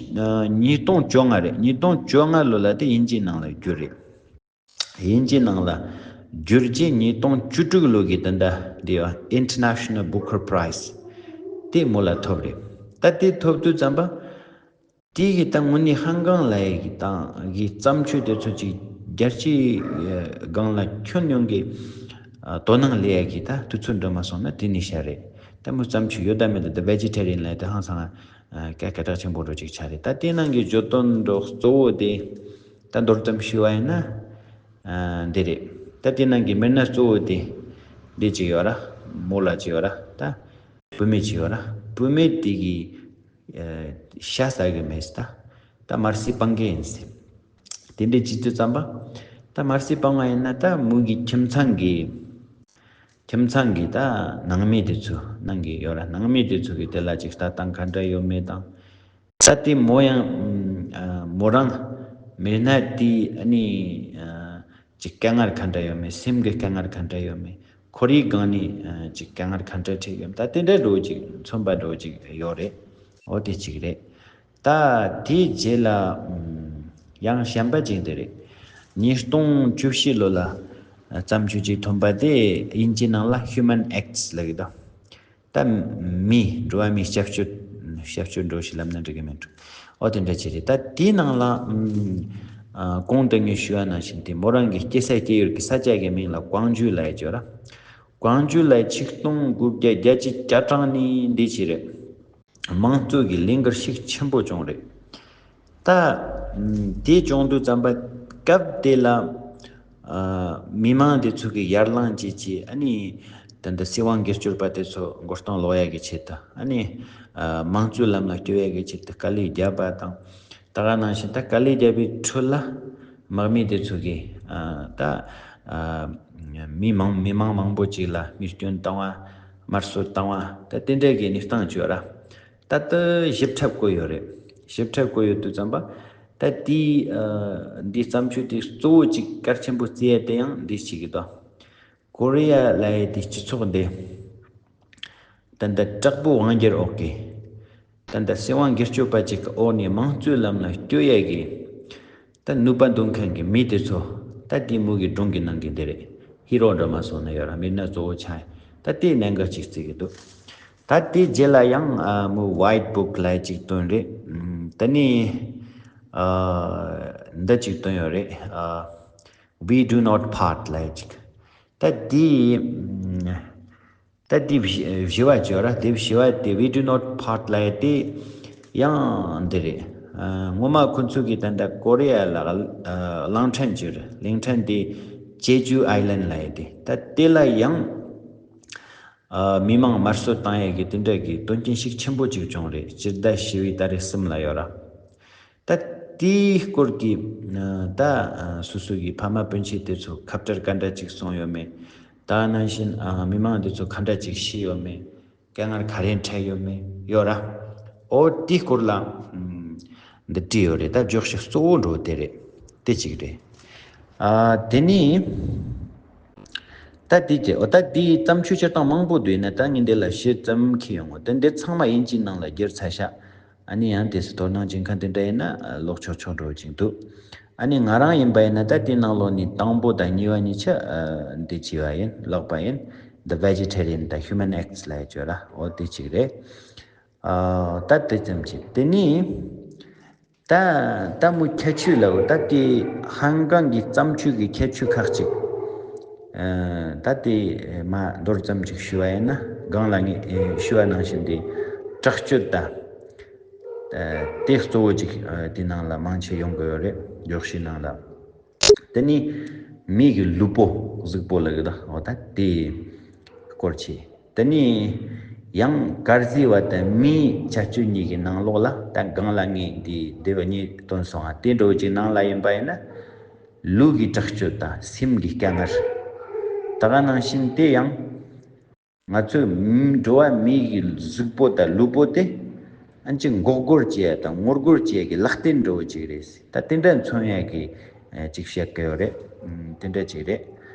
ཉིས་སྟོང་བཅོ་ལྔ་རེད། ཉིས་སྟོང་བཅོ་ལྔ་ལོ་ལ་དེ་དབྱིན་ཇིའི་ནང་ལ་བསྒྱུར་རེད། དབྱིན་ཇིའི་ནང་ལ་བསྒྱུར་རྗེས་ཉིས་སྟོང་བཅུ་དྲུག་ལོ་གི་ད་ལྟ་འདི་International Booker Prize དེ་མོ་ལ་ཐོབ་རེད། ད་དེ་ཐོབ་དུས་ཙམ་པ། དེ་གི་ད་དངོས་གནས་ཧང་གང་ལ་ཡ་གི་དང་གི་བརྩམས་ཆོས་དེ་ཚོ་ཅིག་རྒྱལ་སྤྱིའི་སྒང་ལ་ཁྱོན་ཡོངས་ཀྱི་དོ་སྣང་ལས་ཡ་གི་ད་དུས་ཚོད་འགྲོ་མ་སོང་ན་དེ་ནི་ཤ་རེད། ད་མོ་བརྩམས་ཆོས་ཡོད་ད་མེད་ད་The Vegetarian ལ་ཡ་ད་ཧང་སང་སྐད་གྲགས་ཆེན་པོ་འགྲོ་ཅིག་ཆ་རེད། ད་དེ་ནང་གི་བརྗོད་དོན་འགྲོ་གཙོ་བོ་དེ་ད་མདོར་ཙམ་ཞུ་བ་ཡིན་ན་འདི་རེད། ད་དེ་ནང་གི་མི་སྣ་གཙོ་བོ་དེ་འདི་ཅིག་ཡོད་ར། མོ་ལ་ཅིག་ཡོད་ར། ད་བུད་མེད་ཅིག་ཡོད་ར། བུད་མེད་དེ་གི་ཤ་ཟ་གི་མེད་ད། ད་མར་སི་སྤང་གི་ཡིན་ཟེར། དེ་འདྲའི་བྱེད་དུས་ཙམ་པ། ད་མར་སི་སྤང་བ་ཡིན་ན་ད་མོ་གི་ཁྱིམ་ཚང་གི་ཁྱིམ་ཚང་གི་ད་ནང་མི་དེ་ཚོ་ནང་གི་ཡོད་ར། ནང་མི་དེ་ཚོ་གི་དེ་ལ་ཅིག་ལྟ་སྟངས་ག་འདྲ་ཡོད་མེད་དང་། ད་དེ་མོ་ཡང་མོ་རང་མི་སྣ་དེ་ཨ་ནི་ཅིག་དཀའ་ངལ་ག་འདྲ་ཡོད་མེད། སེམས་ཀྱི་དཀའ་ངལ་ག་འདྲ་ཡོད་མེད། ཁོར་ཡུག་སྒང་ནས་ཅིག་དཀའ་ངལ་ག་འདྲ་འཕྲད་ཡོད་མེད། ད་དེ་འདྲ་འགྲོ་ཅིག་མཚོན་པ་འགྲོ་ཅིག་ཡོད་རེད། འོ་དེ་གཅིག་རེད། ད་དེའི་རྗེས་ལ་ཡང་གཞན་པ་ཅིག་འདི་རེད། ཉིས་སྟོང་བཅུ་བཞི་ལོ་ལ་བརྩམས་ཆོས་ཅིག་ཐོན་པ་དེ་དབྱིན་ཇིའི་ནང་ལ་Human X ལབ་ཀྱི་འདུག་ད་མི་འགྲོ་བ་མིའི་སྐྱབས་བཅོལ་སྐྱབས་བཅོལ་འགྲོ་ཞིག་ལབ་ན་འགྲིག་གི་མེད་འགྲོ། འོ་དེ་འདྲ་ཅིག་རེད། ད་དེའི་ནང་ལ་ཨ་གོང་དུ་ངས་ཞུས་པ་ནང་བཞིན་དེ་མོ་རང་གི་སྐྱེས་ས་སྐྱེས་ཡུལ་གྱི་ས་ཆ་གི་མིང་ལ་ཀོང་ཇུ་ལབ་ཡ་ཅིག་ཡོད་ར། ཀོང་ཇུ་ལ་ཆིག་སྟོང་དགུ་བརྒྱ་བརྒྱད་ཅུ་གྱ་གྲངས་ནས་འདི་ཅིག་རེད། དམངས་གཙོ་གི་ལས་འགུལ་ཤུགས་ཆེན་པོ་བྱུང་རེད། ད་དེ་བྱུང་དུས་ཙམ་པ་སྐབས་དེ་ལ་མི་མང་དེ་ཚོ་གི་ཡར་ལངས་བྱས་བྱས། ཨ་ནི་ད་ལྟ་སྲིད་དབང་སྒེར་གཅོད་པ་དེ་ཚོ་མགོ་རྟིང་སློག་ཡ་གི་ཆེད་དུ། ཨ་ནི་དམངས་གཙོའི་ལམ་ལ་བསྐྱོད་ཡ་གི་ཆེད་དུ་དཀའ་ལས་བརྒྱབ་པ་དང་། ད་ག་ནང་བཞིན་ད་དཀའ་ལས་བརྒྱབ་པའི་ཁྲོད་ལ་དམག་མི་དེ་ཚོ་གིས་ད་མི་མང་མི་མང་མང་པོ་ཅིག་ལ་རྨས་སྐྱོན་བཏང་བ། དམར་གསོད་བཏང་བ། ད་དེ་འདྲ་གི་གནས་སྟངས་བྱུང་བ་ར། ད་ལྟ་ཞིབ་ཕྲ་བཀོད་ཡོད་རེད། ཞིབ་ཕྲ་བཀོད་ཡོད་དུས་ཙམ་པ། ད་དེའི་འདིའི་བརྩམས་ཆོས་དེ་གཙོ་བོ་ཅིག་གལ་ཆེན་པོ་བརྩི་ཡ་དེ་ཡང་འདི་ཞིག་གི་དོ། ཀོ་རི་ཡ་ལབ་ཡ་དེ་སྤྱི་ཚོགས་འདི་ད་ལྟ་དྲག་པོའི་དབང་སྒྱུར་འོག་གི། ད་ལྟ་སྲིད་དབང་སྒེར་གཅོད་པ་ཅིག་གི་འོག་ནས་དམངས་གཙོའི་ལམ་ལ་བསྐྱོད་ཡ་གི། ད་ནུས་པ་འདོན་མཁན་གྱི་མི་དེ་ཚོ་ད་དེ་མོ་གི་སྒྲུང་གི་ནང་གི་འདི་རེད། ཧི་རོ་འདྲ་མ་སོང་ན་ཡོད་ར། མི་སྣ་གཙོ་བོ་ཆགས་ཡ། ད་དེའི་གནད་འགག་ཅིག་བརྩི་གི་འདུག་ད་དེའི་རྗེས་ལ་ཡང་ཨ་མོ་White Book ལབ་ཅིག་བཏོན་རེད། ད་ནི་ཨ་འདི་ཅིག་བཏོན་ཡོད་རེད། ཨ་We Do Not Part ལབ་ཅིག་ད་དེའི་ད་དེ་བཞི་བ་བརྗོད་ར། དེ་བཞི་བ་དེ་We Do Not Part ལབ་ཡ་དེ་ཡང་འདི་རེད། ཨ་སྔོན་མ་ཁོ་ཚོས་གི་ད་ལྟ་ཀོ་རི་ཡ་ལ་ཨ་གླིང་ཕྲན་བརྗོད་རེད། གླིང་ཕྲན་དེ་ཇེ་ཇུ་ཨའི་ལན་ལབ་ཡ་དེ། ད་དེ་ལ་ཡང་ཨ་མི་མང་དམར་གསོད་བཏང་ཡ་གི་དེ་འདྲ་གི་དོན་རྐྱེན་ཤུགས་ཆེན་པོ་ཅིག་བྱུང་རེད། སྤྱི་ཟླ་བཞི་པའི་ཏ་རིག་གསུམ་ལ་ཡོད་ར། ད་དེའི་སྐོར་གྱི་ད་སོ་སོ་གི་ཕ་མ་སྤུན་མཆེད་དེ་ཚོ་ཁ་བྲལ་ག་འདྲ་ཅིག་སོང་ཡོད་མེད། ད་ནང་བཞིན་མི་མང་དེ་ཚོ་ག་འདྲ་ཅིག་ཤི་ཡོད་མེད། དཀའ་ངལ་ག་རེ་འཕྲད་ཡོད་མེད་ཡོད་ར། ཨོ་དེའི་སྐོར་ལ་འདི་བྲིས་ཡོད་རེད། ད་བརྗོད་གཞི་གཙོ་བོ་འགྲོ་དེ་རེད། དེ་གཅིག་རེད། ཨ་དེ་ནས། ད་དེ་རྗེས་ཨོ་ད་དེའི་བརྩམས་ཆོས་སྤྱིར་བཏང་མང་པོ་འདུག་ཡིན་ན་ད་ངས་འདི་ལ་ཞེ་ཙམ་འཁྱེར་ཡོང་ངོ་། ད་འདི་ཚང་མ་དབྱིན་ཇིའི་ནང་ལ་བསྒྱུར་ཚར་ཤག་ཨ་ནི་ཡང་དེ་སུ་དོ་སྣང་བྱེད་མཁན་དེ་འདྲ་ཡིན་ན་ཨ་ཀློག་ཆོག་ཆོག་འགྲོ་ཅིག་འདུག་ཨ་ནི་ང་རང་ཡིན་པ་ཡིན་ན་ད་དེའི་ནང་ལོགས་ནས་དང་པོ་དང་གཉིས་པ་གཉིས་ཆ་ཨ་འདི་བྱས་པ་ཡིན། ཀློག་པ་ཡིན། The Vegetarian དང་Human X ལབ་ཡ་བརྗོད་ར། འོ་དེ་གཅིག་རེད། ཨ་ད་དེ་ཙམ་གྱིས་དེ་ནས། ད་ལྟ་མོ་ཁྱད་ཆོས་ལ་འོ་ད་དེ་ཧང་ཀང་གི་བརྩམས་ཆོས་ཀྱི་ཁྱད་ཆོས་ཁག་ཅིག་ཨ་ད་དེ་མ་མདོར་ཙམ་ཅིག་ཞུ་བ་ཡིན་ན། སྒང་ལ་ངས་ཨེ་ཞུ་བ་ནང་བཞིན་དེ་དྲག་སྤྱོད་ད་ཨ་དེ་གཙོ་བོ་ཅིག་ཨ་དེ་ནང་ལ་མང་ཆེ་ཡོང་གི་ཡོད་རེད། བརྗོད་གཞིའི་ནང་ལ། དེ་ནི་མི་གི་ལུས་པོ་གཟུགས་པོ་ལ་གི་ད་འོ་ད་དེ་སྐོར་ཆེ། དེ་ནས་ཡང་དཀར་ཟས་པ་དང་མིའི་ཁྱད་ཆོས་གཉིས་ཀྱི་ནང་ལོགས་ལ་ད་སྒང་ལ་ངས་འདི་སྡེ་བ་གཉིས་བཏོན་སོང་ང་། དེ་འདྲ་བོ་ཅིག་ནང་ལ་ཡིན་པ་ཡིན་ན་ལུས་ཀྱི་དྲག་སྤྱོད་དང་སེམས་ཀྱི་དཀའ་ངལ། ད་ག་ནང་བཞིན་དེ་ཡང་ང་ཚོའི་འགྲོ་བ་མིའི་གི་གཟུགས་པོ་དང་ལུས་པོ་དེ་ཨན་ཅི་འགོག་རྒོལ་བྱེད་ཡ་དང་ངོ་རྒོལ་བྱེད་ཡ་གི་ལག་རྟེན་འདྲ་བོ་ཅིག་རེད། ད་དེ་འདྲ་མཚོན་ཡ་གི་ཅིག་བཤད་ཀྱི་ཡོད་རེད། དེ་འདྲ་ཅིག་རེད།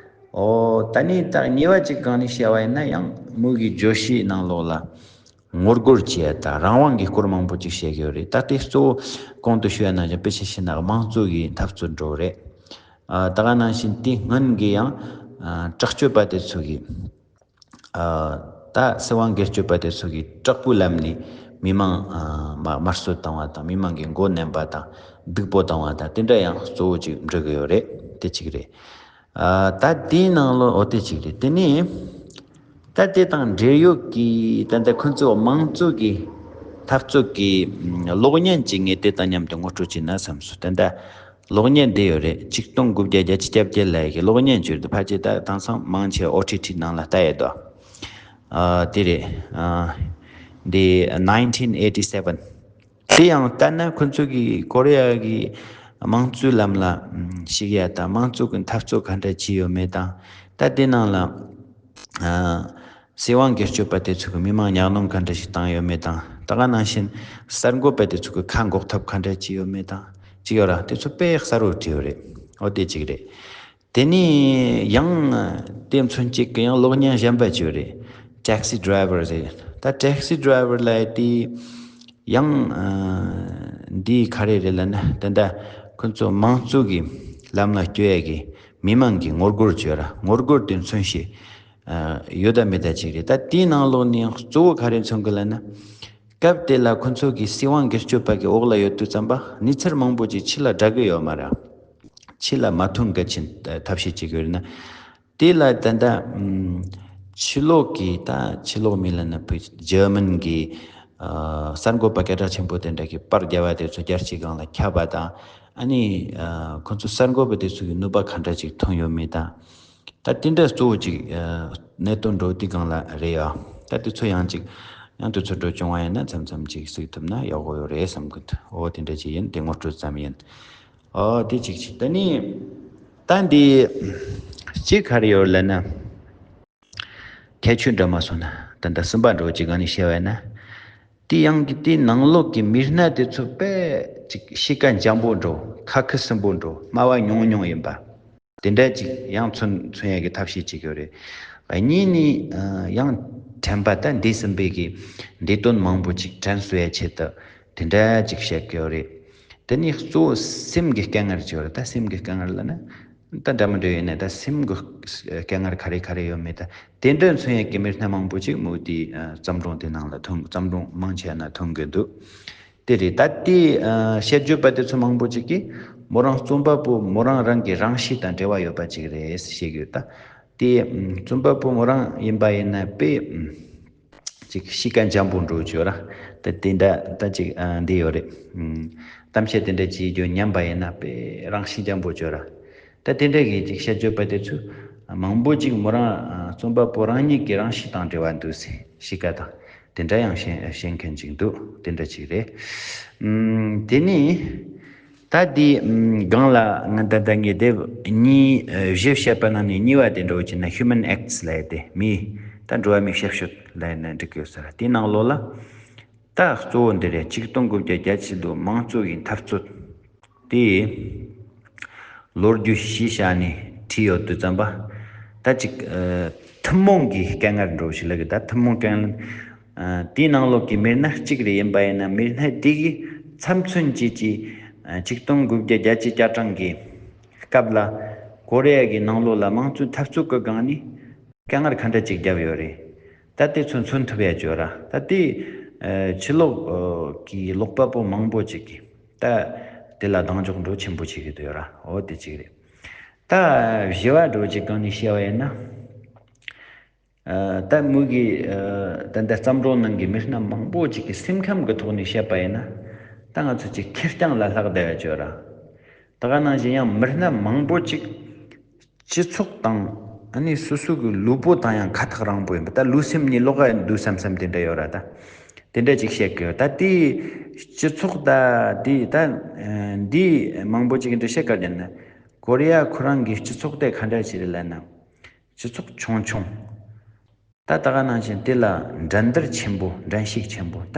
ཨོ་ད་ནི་ད་གཉིས་པ་ཅིག་གང་ནས་བཤད་པ་ཡིན་ན་ཡང་མོ་གི་བརྗོད་གཞིའི་ནང་ལོགས་ལ་ ངོ་རྒོལ་བྱེད་ཡ་དང་རང་དབང་གི་སྐོར་མང་པོ་ཅིག་བཤད་ཀྱི་ཡོད་རེད། ད་དེ་གཙོ་བོ་གོང་དུ་ཞུས་ཡ་ནང་བཞིན་དཔེ་ཆ་བཤད་ན་དམངས་གཙོ་གི་འཐབ་རྩོད་འགྲོ་རེད། ཨ་ད་ག་ནང་བཞིན་དེ་སྔོན་གྱི་ཡང་ཨ་དྲག་སྤྱོད་པ་དེ་ཚོ་གི་ཨ་ད་སྲིད་དབང་སྒེར་གཅོད་པ་དེ་ཚོ་གི་དྲག་པོའི་ལམ་ནས་མི་མང་ཨ་མ་དམར་གསོད་བཏང་བ་དང་མི་མང་གི་མགོ་མནན་པ་དང་སྡུག་པོ་བཏང་བ་དང་དེ་འདྲ་ཡང་གཙོ་བོ་ཅིག་འབྲི་གི་ཡོད་རེད། དེ་གཅིག་རེད། ཨ་ད་དེའི་ནང་ལོ་འོ་དེ་གཅིག་རེད། དེ་ནས་ད་དེ་དང་འབྲེལ་ཡོད་ཀྱི་ད་ལྟ་ཁོ་ཚོ་དམངས་གཙོ་གི་འཐབ་རྩོད་ཀྱི་ཨ་གློག་བརྙན་ཅིག་ངས་དེ་དང་མཉམ་དུ་ངོ་སྤྲོད་བྱས་ན་བསམ་སོང་། ད་ལྟ་གློག་བརྙན་འདི་ཡོད་རེད། ཆིག་སྟོང་དགུ་བརྒྱ་བརྒྱད་ཅུ་གྱ་བརྒྱད་ལབ་ཡ་གི་གློག་བརྙན་བྱོས་འདུག་ཕལ་ཆེར་ད་དེང་སང་མང་ཆེ་ཨོ་ཊི་ཊི་ནང་ལ་ལྟ་ཡས་འདུག་ཨ་དེ་རེད། ཨ་འདི་nineteen eighty seven། དེ་ཡང་ལྟ་ན་ཁོ་ཚོ་གི་ཀོ་རི་ཡ་གི་དམངས་གཙོའི་ལམ་ལ་ཨམ་ཞུགས་ཡ་དང་དམངས་གཙོ་གི་འཐབ་རྩོད་ག་འདྲ་བྱས་ཡོད་མེད་དང་། ད་དེ་ནང་ལ་ཨ་སྲིད་དབང་སྒེར་གཅོད་པ་དེ་ཚོ་གི་མི་མང་ཉག་གནོན་ག་འདྲ་ཞིག་བཏང་ཡོད་མེད་དང་། ད་ག་ནང་བཞིན་གསར་འགོད་པ་དེ་ཚོ་གི་ཁ་འགོག་ཐབས་ག་འདྲ་བྱས་ཡོད་མེད་དང་ཅིག་ཡོད་ར། དེ་ཚོ་དཔེ་གསལ་བོ་བྲིས་ཡོད་རེད། འོ་དེ་གཅིག་རེད། དེ་ནས་ཡང་དེ་མཚོན་བྱེད་ཀྱི་ཡང་གློག་བརྙན་གཞན་པ་ཅིག་ཡོད་རེད། Taxi Driver་རེད། ད་Taxi Driver་ལབ་ཡ་དེ་ཡང་ཨ་འདི་ག་རེ་རེད་ལབ་ན་ད་ལྟ་ཁོ་ཚོ་དམངས་གཙོ་གི་ལམ་ལ་སྐྱོད་ཡ་གི་མི་མང་གི་ངོ་རྒོལ་བྱོས་ར། ངོ་རྒོལ་དེ་མཚོན་བྱེད་ཨ་ཡོད་ད་མེད་ད་ཅིག་རེད། ད་དེའི་ནང་ལོགས་ནས་གཙོ་བོ་ག་རེ་མཚོན་གི་ལབ་ན། སྐབས་དེ་ལ་ཁོ་ཚོ་གི་སྲིད་དབང་སྒེར་གཅོད་པ་གི་འོག་ལ་ཡོད་དུས་ཙམ་པ་གནས་ཚུལ་མང་པོ་ཅིག་ཕྱི་ལ་བསྒྲགས་གི་ཡོད་མ་རེད། ཕྱི་ལ་མ་ཐོན་གི་ཕྱིན་ཐབས་ཤེས་བྱེད་གི་ཡོད་ན། དེ་ལ་ད་ལྟ་ཨམ་ཕྱི་ལོགས་ཀྱི་ད་ཕྱི་ལོགས་མི་ལ་ན་བུ་ཇར་མན་གྱི་ཨ་གསར་འགོད་པ་སྐད་གྲགས་ཆེན་པོ་དེ་འདྲ་གི་པར་རྒྱབ་པ་དེ་ཚོ་རྒྱལ་སྤྱིའི་སྒང་ལ་ཁྱབ་པ་དང་། ཨ་ནི་ཨ་ཁོ་ཚོ་གསར་འགོད་པ་དེ་ཚོ་གི་ནུས་པ་ག་འདྲ་ཅིག་ཐོན་ཡོད་མེད་དང་། ད་དེ་འདྲ་གཙོ་བོ་ཅིག་ཨ་གནད་དོན་འགྲོ་དེ་སྒང་ལ་རེད་ཡ། ད་དེ་ཚོ་ཡང་ཅིག་ཡང་དུས་ཚོད་འགྲོ་བྱུང་བ་ཡིན་ན་མཚམས་མཚམས་ཅིག་གཟིགས་ཐུབ་ན་ཡག་པོ་ཡོད་རེད་བསམ་གི་འདུག་འོ་དེ་འདྲ་ཅིག་ཡིན། དེ་ངོ་སྤྲོད་ཙམ་ཡིན། ཨོ་དེ་གཅིག་བྱས། ད་ནི་ད་འདི་གཅིག་ག་རེ་ཡོད་ལབ་ན། ཁྱད་ཆོས་འདྲ་མ་སོང་ན་ད་ལྟ་གསུམ་པ་འགྲོ་གཅིག་སྒང་ནས་བཤད་པ་ཡིན་ན། དེ་ཡང་གི་དེ་ནང་ལོགས་ཀྱི་མི་སྣ་དེ་ཚོ་དཔེ་ཅིག་གཤིས་ཀ་འཇམ་པོ་འགྲོ། ཁ་ཁུ་སིམ་པོ་འགྲོ། སྨྲ་བ་ཉུང་ཉུང་ཡིན་པ། དེ་འདྲ་ཅིག་ཡང་མཚོན་མཚོན་ཡ་གི་ཐབས་ཤེས་ཅིག་ཡོད་རེད། གཉིས་ནི་ཨ་ཡང་དྲན་པ་ད་འདས་ཟིན་པའི་གི་འདས་དོན་མང་པོ་ཅིག་དྲན་གསོ་ཡ་ཆེད་དུ་དེ་འདྲ་ཅིག་བཤད་ཀྱི་ཡོད་རེད། དེ་ནི་གཙོ་བོ་སེམས་ཀྱི་དཀའ་ངལ་ཅིག་ཡོད་རེད། ད་སེམས་ཀྱི་དཀའ་ངལ་ལབ་ན་ད་འདྲ་མི་འདྲ་ཡོད་ན་ད་སེམས་ཀྱི་དཀའ་ངལ་ག་རེ་ག་རེ་ཡོད་མེད་ད་དེ་འདྲ་མཚོན་ཡ་གི་མི་སྣ་མང་པོ་ཅིག་མུ་མཐུད་ཨ་བརྩམས་སྒྲུང་དེ་ནང་ལ་ཐོན། བརྩམས་སྒྲུང་མང་ཆེ་ན་ཐོན་གི་འདུག་དེ་རེད། ད་དེ་ཨ་བཤད་རྒྱུད་པ་དེ་ཚོ་མང་པོ་ཅིག་གིས་མོ་རང་རྩོམ་པ་པོ་མོ་རང་རང་གི་རང་གཤིས་དང་འབྲེལ་བ་ཡོད་པ་ཅིག་རེད་ཟེར་བཤད་ཀྱི་ཡོད། ད་དེ་ཨམ་རྩོམ་པ་པོ་མོ་རང་ཡིན་པ་ཡིན་ན་དཔེ་ཨམ་ཅིག་གཤིས་ཀ་འཇམ་པོ་འགྲོ་བཅོས་ར། ད་དེ་འདྲ་ད་ཅིག་ཨ་འདི་ཡོད་རེད། ཨམ་གཏམ་བཤད་དེ་འདྲ་བྱེད་རྒྱུ་ཉམས་པ་ཡིན་ན་དཔེ་རང་གཤིས་འཇམ་པོ་བཅོས་ར། ད་དེ་འདྲ་གི་ཅིག་བཤད་རྒྱུད་པ་དེ་ཚོ་མང་པོ་ཅིག་མོ་རང་ཨ་རྩོམ་པ་པོ་རང་ཉིད་ཀྱི་རང་གཤིས་དང་འབྲེལ་བ་འདུག་ཟེར་གཤིས་ཀ་དང་དེ་འདྲ་ཡང་བཤད་བཤད་མཁན་ཅིག་འདུག་དེ་འདྲ་ཅིག་རེད། ཨམ་དེ་ནི་ད་འདི་ཨམ་སྒང་ལ་ང་ད་ལྟ་ངས་དེབ་གཉིས་ཨ་བཞི་བཤད་པ་ནང་ནས་གཉིས་པ་དེ་འདྲ་བོ་ཅིག་ན་Human Acts་ལབ་ཡ་དེ་མི་ད་འགྲོ་བ་མིའི་ཞབས་ཞུ་ལབ་ཡ་ན་འགྲིག་གི་ཡོད་ས་རེད། དེའི་ནང་ལོགས་ལ་ད་གཙོ་བོ་འདི་རེད། ཆིག་སྟོང་དགུ་བརྒྱ་བརྒྱད་ཅུ་དོན་དམངས་གཙོ་ཡི་འཐབ་རྩོད། དེ་ལོ་རྒྱུས་གཞི་བཞག་ནས་བྲིས་ཡོད་དུས་ཙམ་པ། ད་ཅིག་ཨ་ཐུན་མོང་གི་དཀའ་ངལ་འདྲ་བོ་ཞིག་ལབ་གི། ད་ཐུན་མོང་དཀའ་ངལ་ཨ་དེའི་ནང་ལོགས་ཀྱི་མི་སྣ་གཅིག་རེ་ཡིན་པ་ཡིན་ན་མི་སྣ་དེ་གི་ཚབ་མཚོན་བྱེད་ཀྱི་ཨ་ཆིག་སྟོང་དགུ་བརྒྱ་བརྒྱད་ཅུ་གྱ་གྲངས་ཀྱི་སྐབས་ལ་ཀོ་རི་ཡ་གི་ནང་ལོགས་ལ་དམངས་གཙོའི་འཐབ་རྩོད་ཀྱི་སྒང་ནས་དཀའ་ངལ་ག་འདྲ་ཅིག་བརྒྱབ་ཡོད་རེད། ད་དེ་ཚོ་མཚོན་ཐུབ་ཡ་བྱོས་ར། ད་དེ་ཨ་ཕྱི་ལོགས་ཨ་གི་ཀློག་པ་པོ་མང་པོ་ཅིག་གིས་ད་དེ་ལ་གདེང་འཇོག་འདྲ་ཆེན་པོ་བྱེད་ཀྱི་འདུག་ཡོད་ར། འོ་དེ་གཅིག་རེད། ད་བཞི་བ་འདྲ་ཅིག་སྒང་ནས་བཤད་པ་ཡིན་ན། ཨ་ད་མོ་གི་ཨ་ད་ལྟ་བརྩམས་སྒྲུང་ནང་གི་མི་སྣ་མང་པོ་ཅིག་གི་སེམས་ཁམས་ཀྱི་ཐོག་ནས་བཤད་པ་ཡིན་ན། ད་ང་ཚོ་ཅིག་ཁེར་རྐྱང་ལ་ལྷག་བསྡད་པ་བྱོས་ར། ད་ག་ནང་བཞིན་ཡང་མི་སྣ་མང་པོ་ཅིག་སྤྱི་ཚོགས་དང་ཨ་ནི་སོ་སོ་གི་ལུས་པོ་དང་ཡང་ཁ་ཐག་རིང་པོ་ཡིན་པ། ད་ལུས་སེམས་གཉིས་ལོག་ག་འདུག་བསམ་བསམ་དེ་འདྲ་ཡོད་ར། ད་དེ་འདྲ་ཅིག་བཤད་གི་ཡོད། ད་དེའི་སྤྱི་ཚོགས་ད་དེ་ད་ཨ་འདི་མང་པོ་ཅིག་གི་འདྲ་བཤད་ག་རྒྱུ་ན། ཀོ་རི་ཡ་ཁོ་རང་གི་སྤྱི་ཚོགས་དེ་ག་འདྲ་ཞིག་རེད་ལབ་ན། སྤྱི་ཚོགས་ཆུང་ཆུང་། ད་ད་ག་ནང་བཞིན་དེ་ལ་འགྲན་བསྡུར་ཆེན་པོ། འགྲན་ཞུགས་ཆེན་པོ། ད་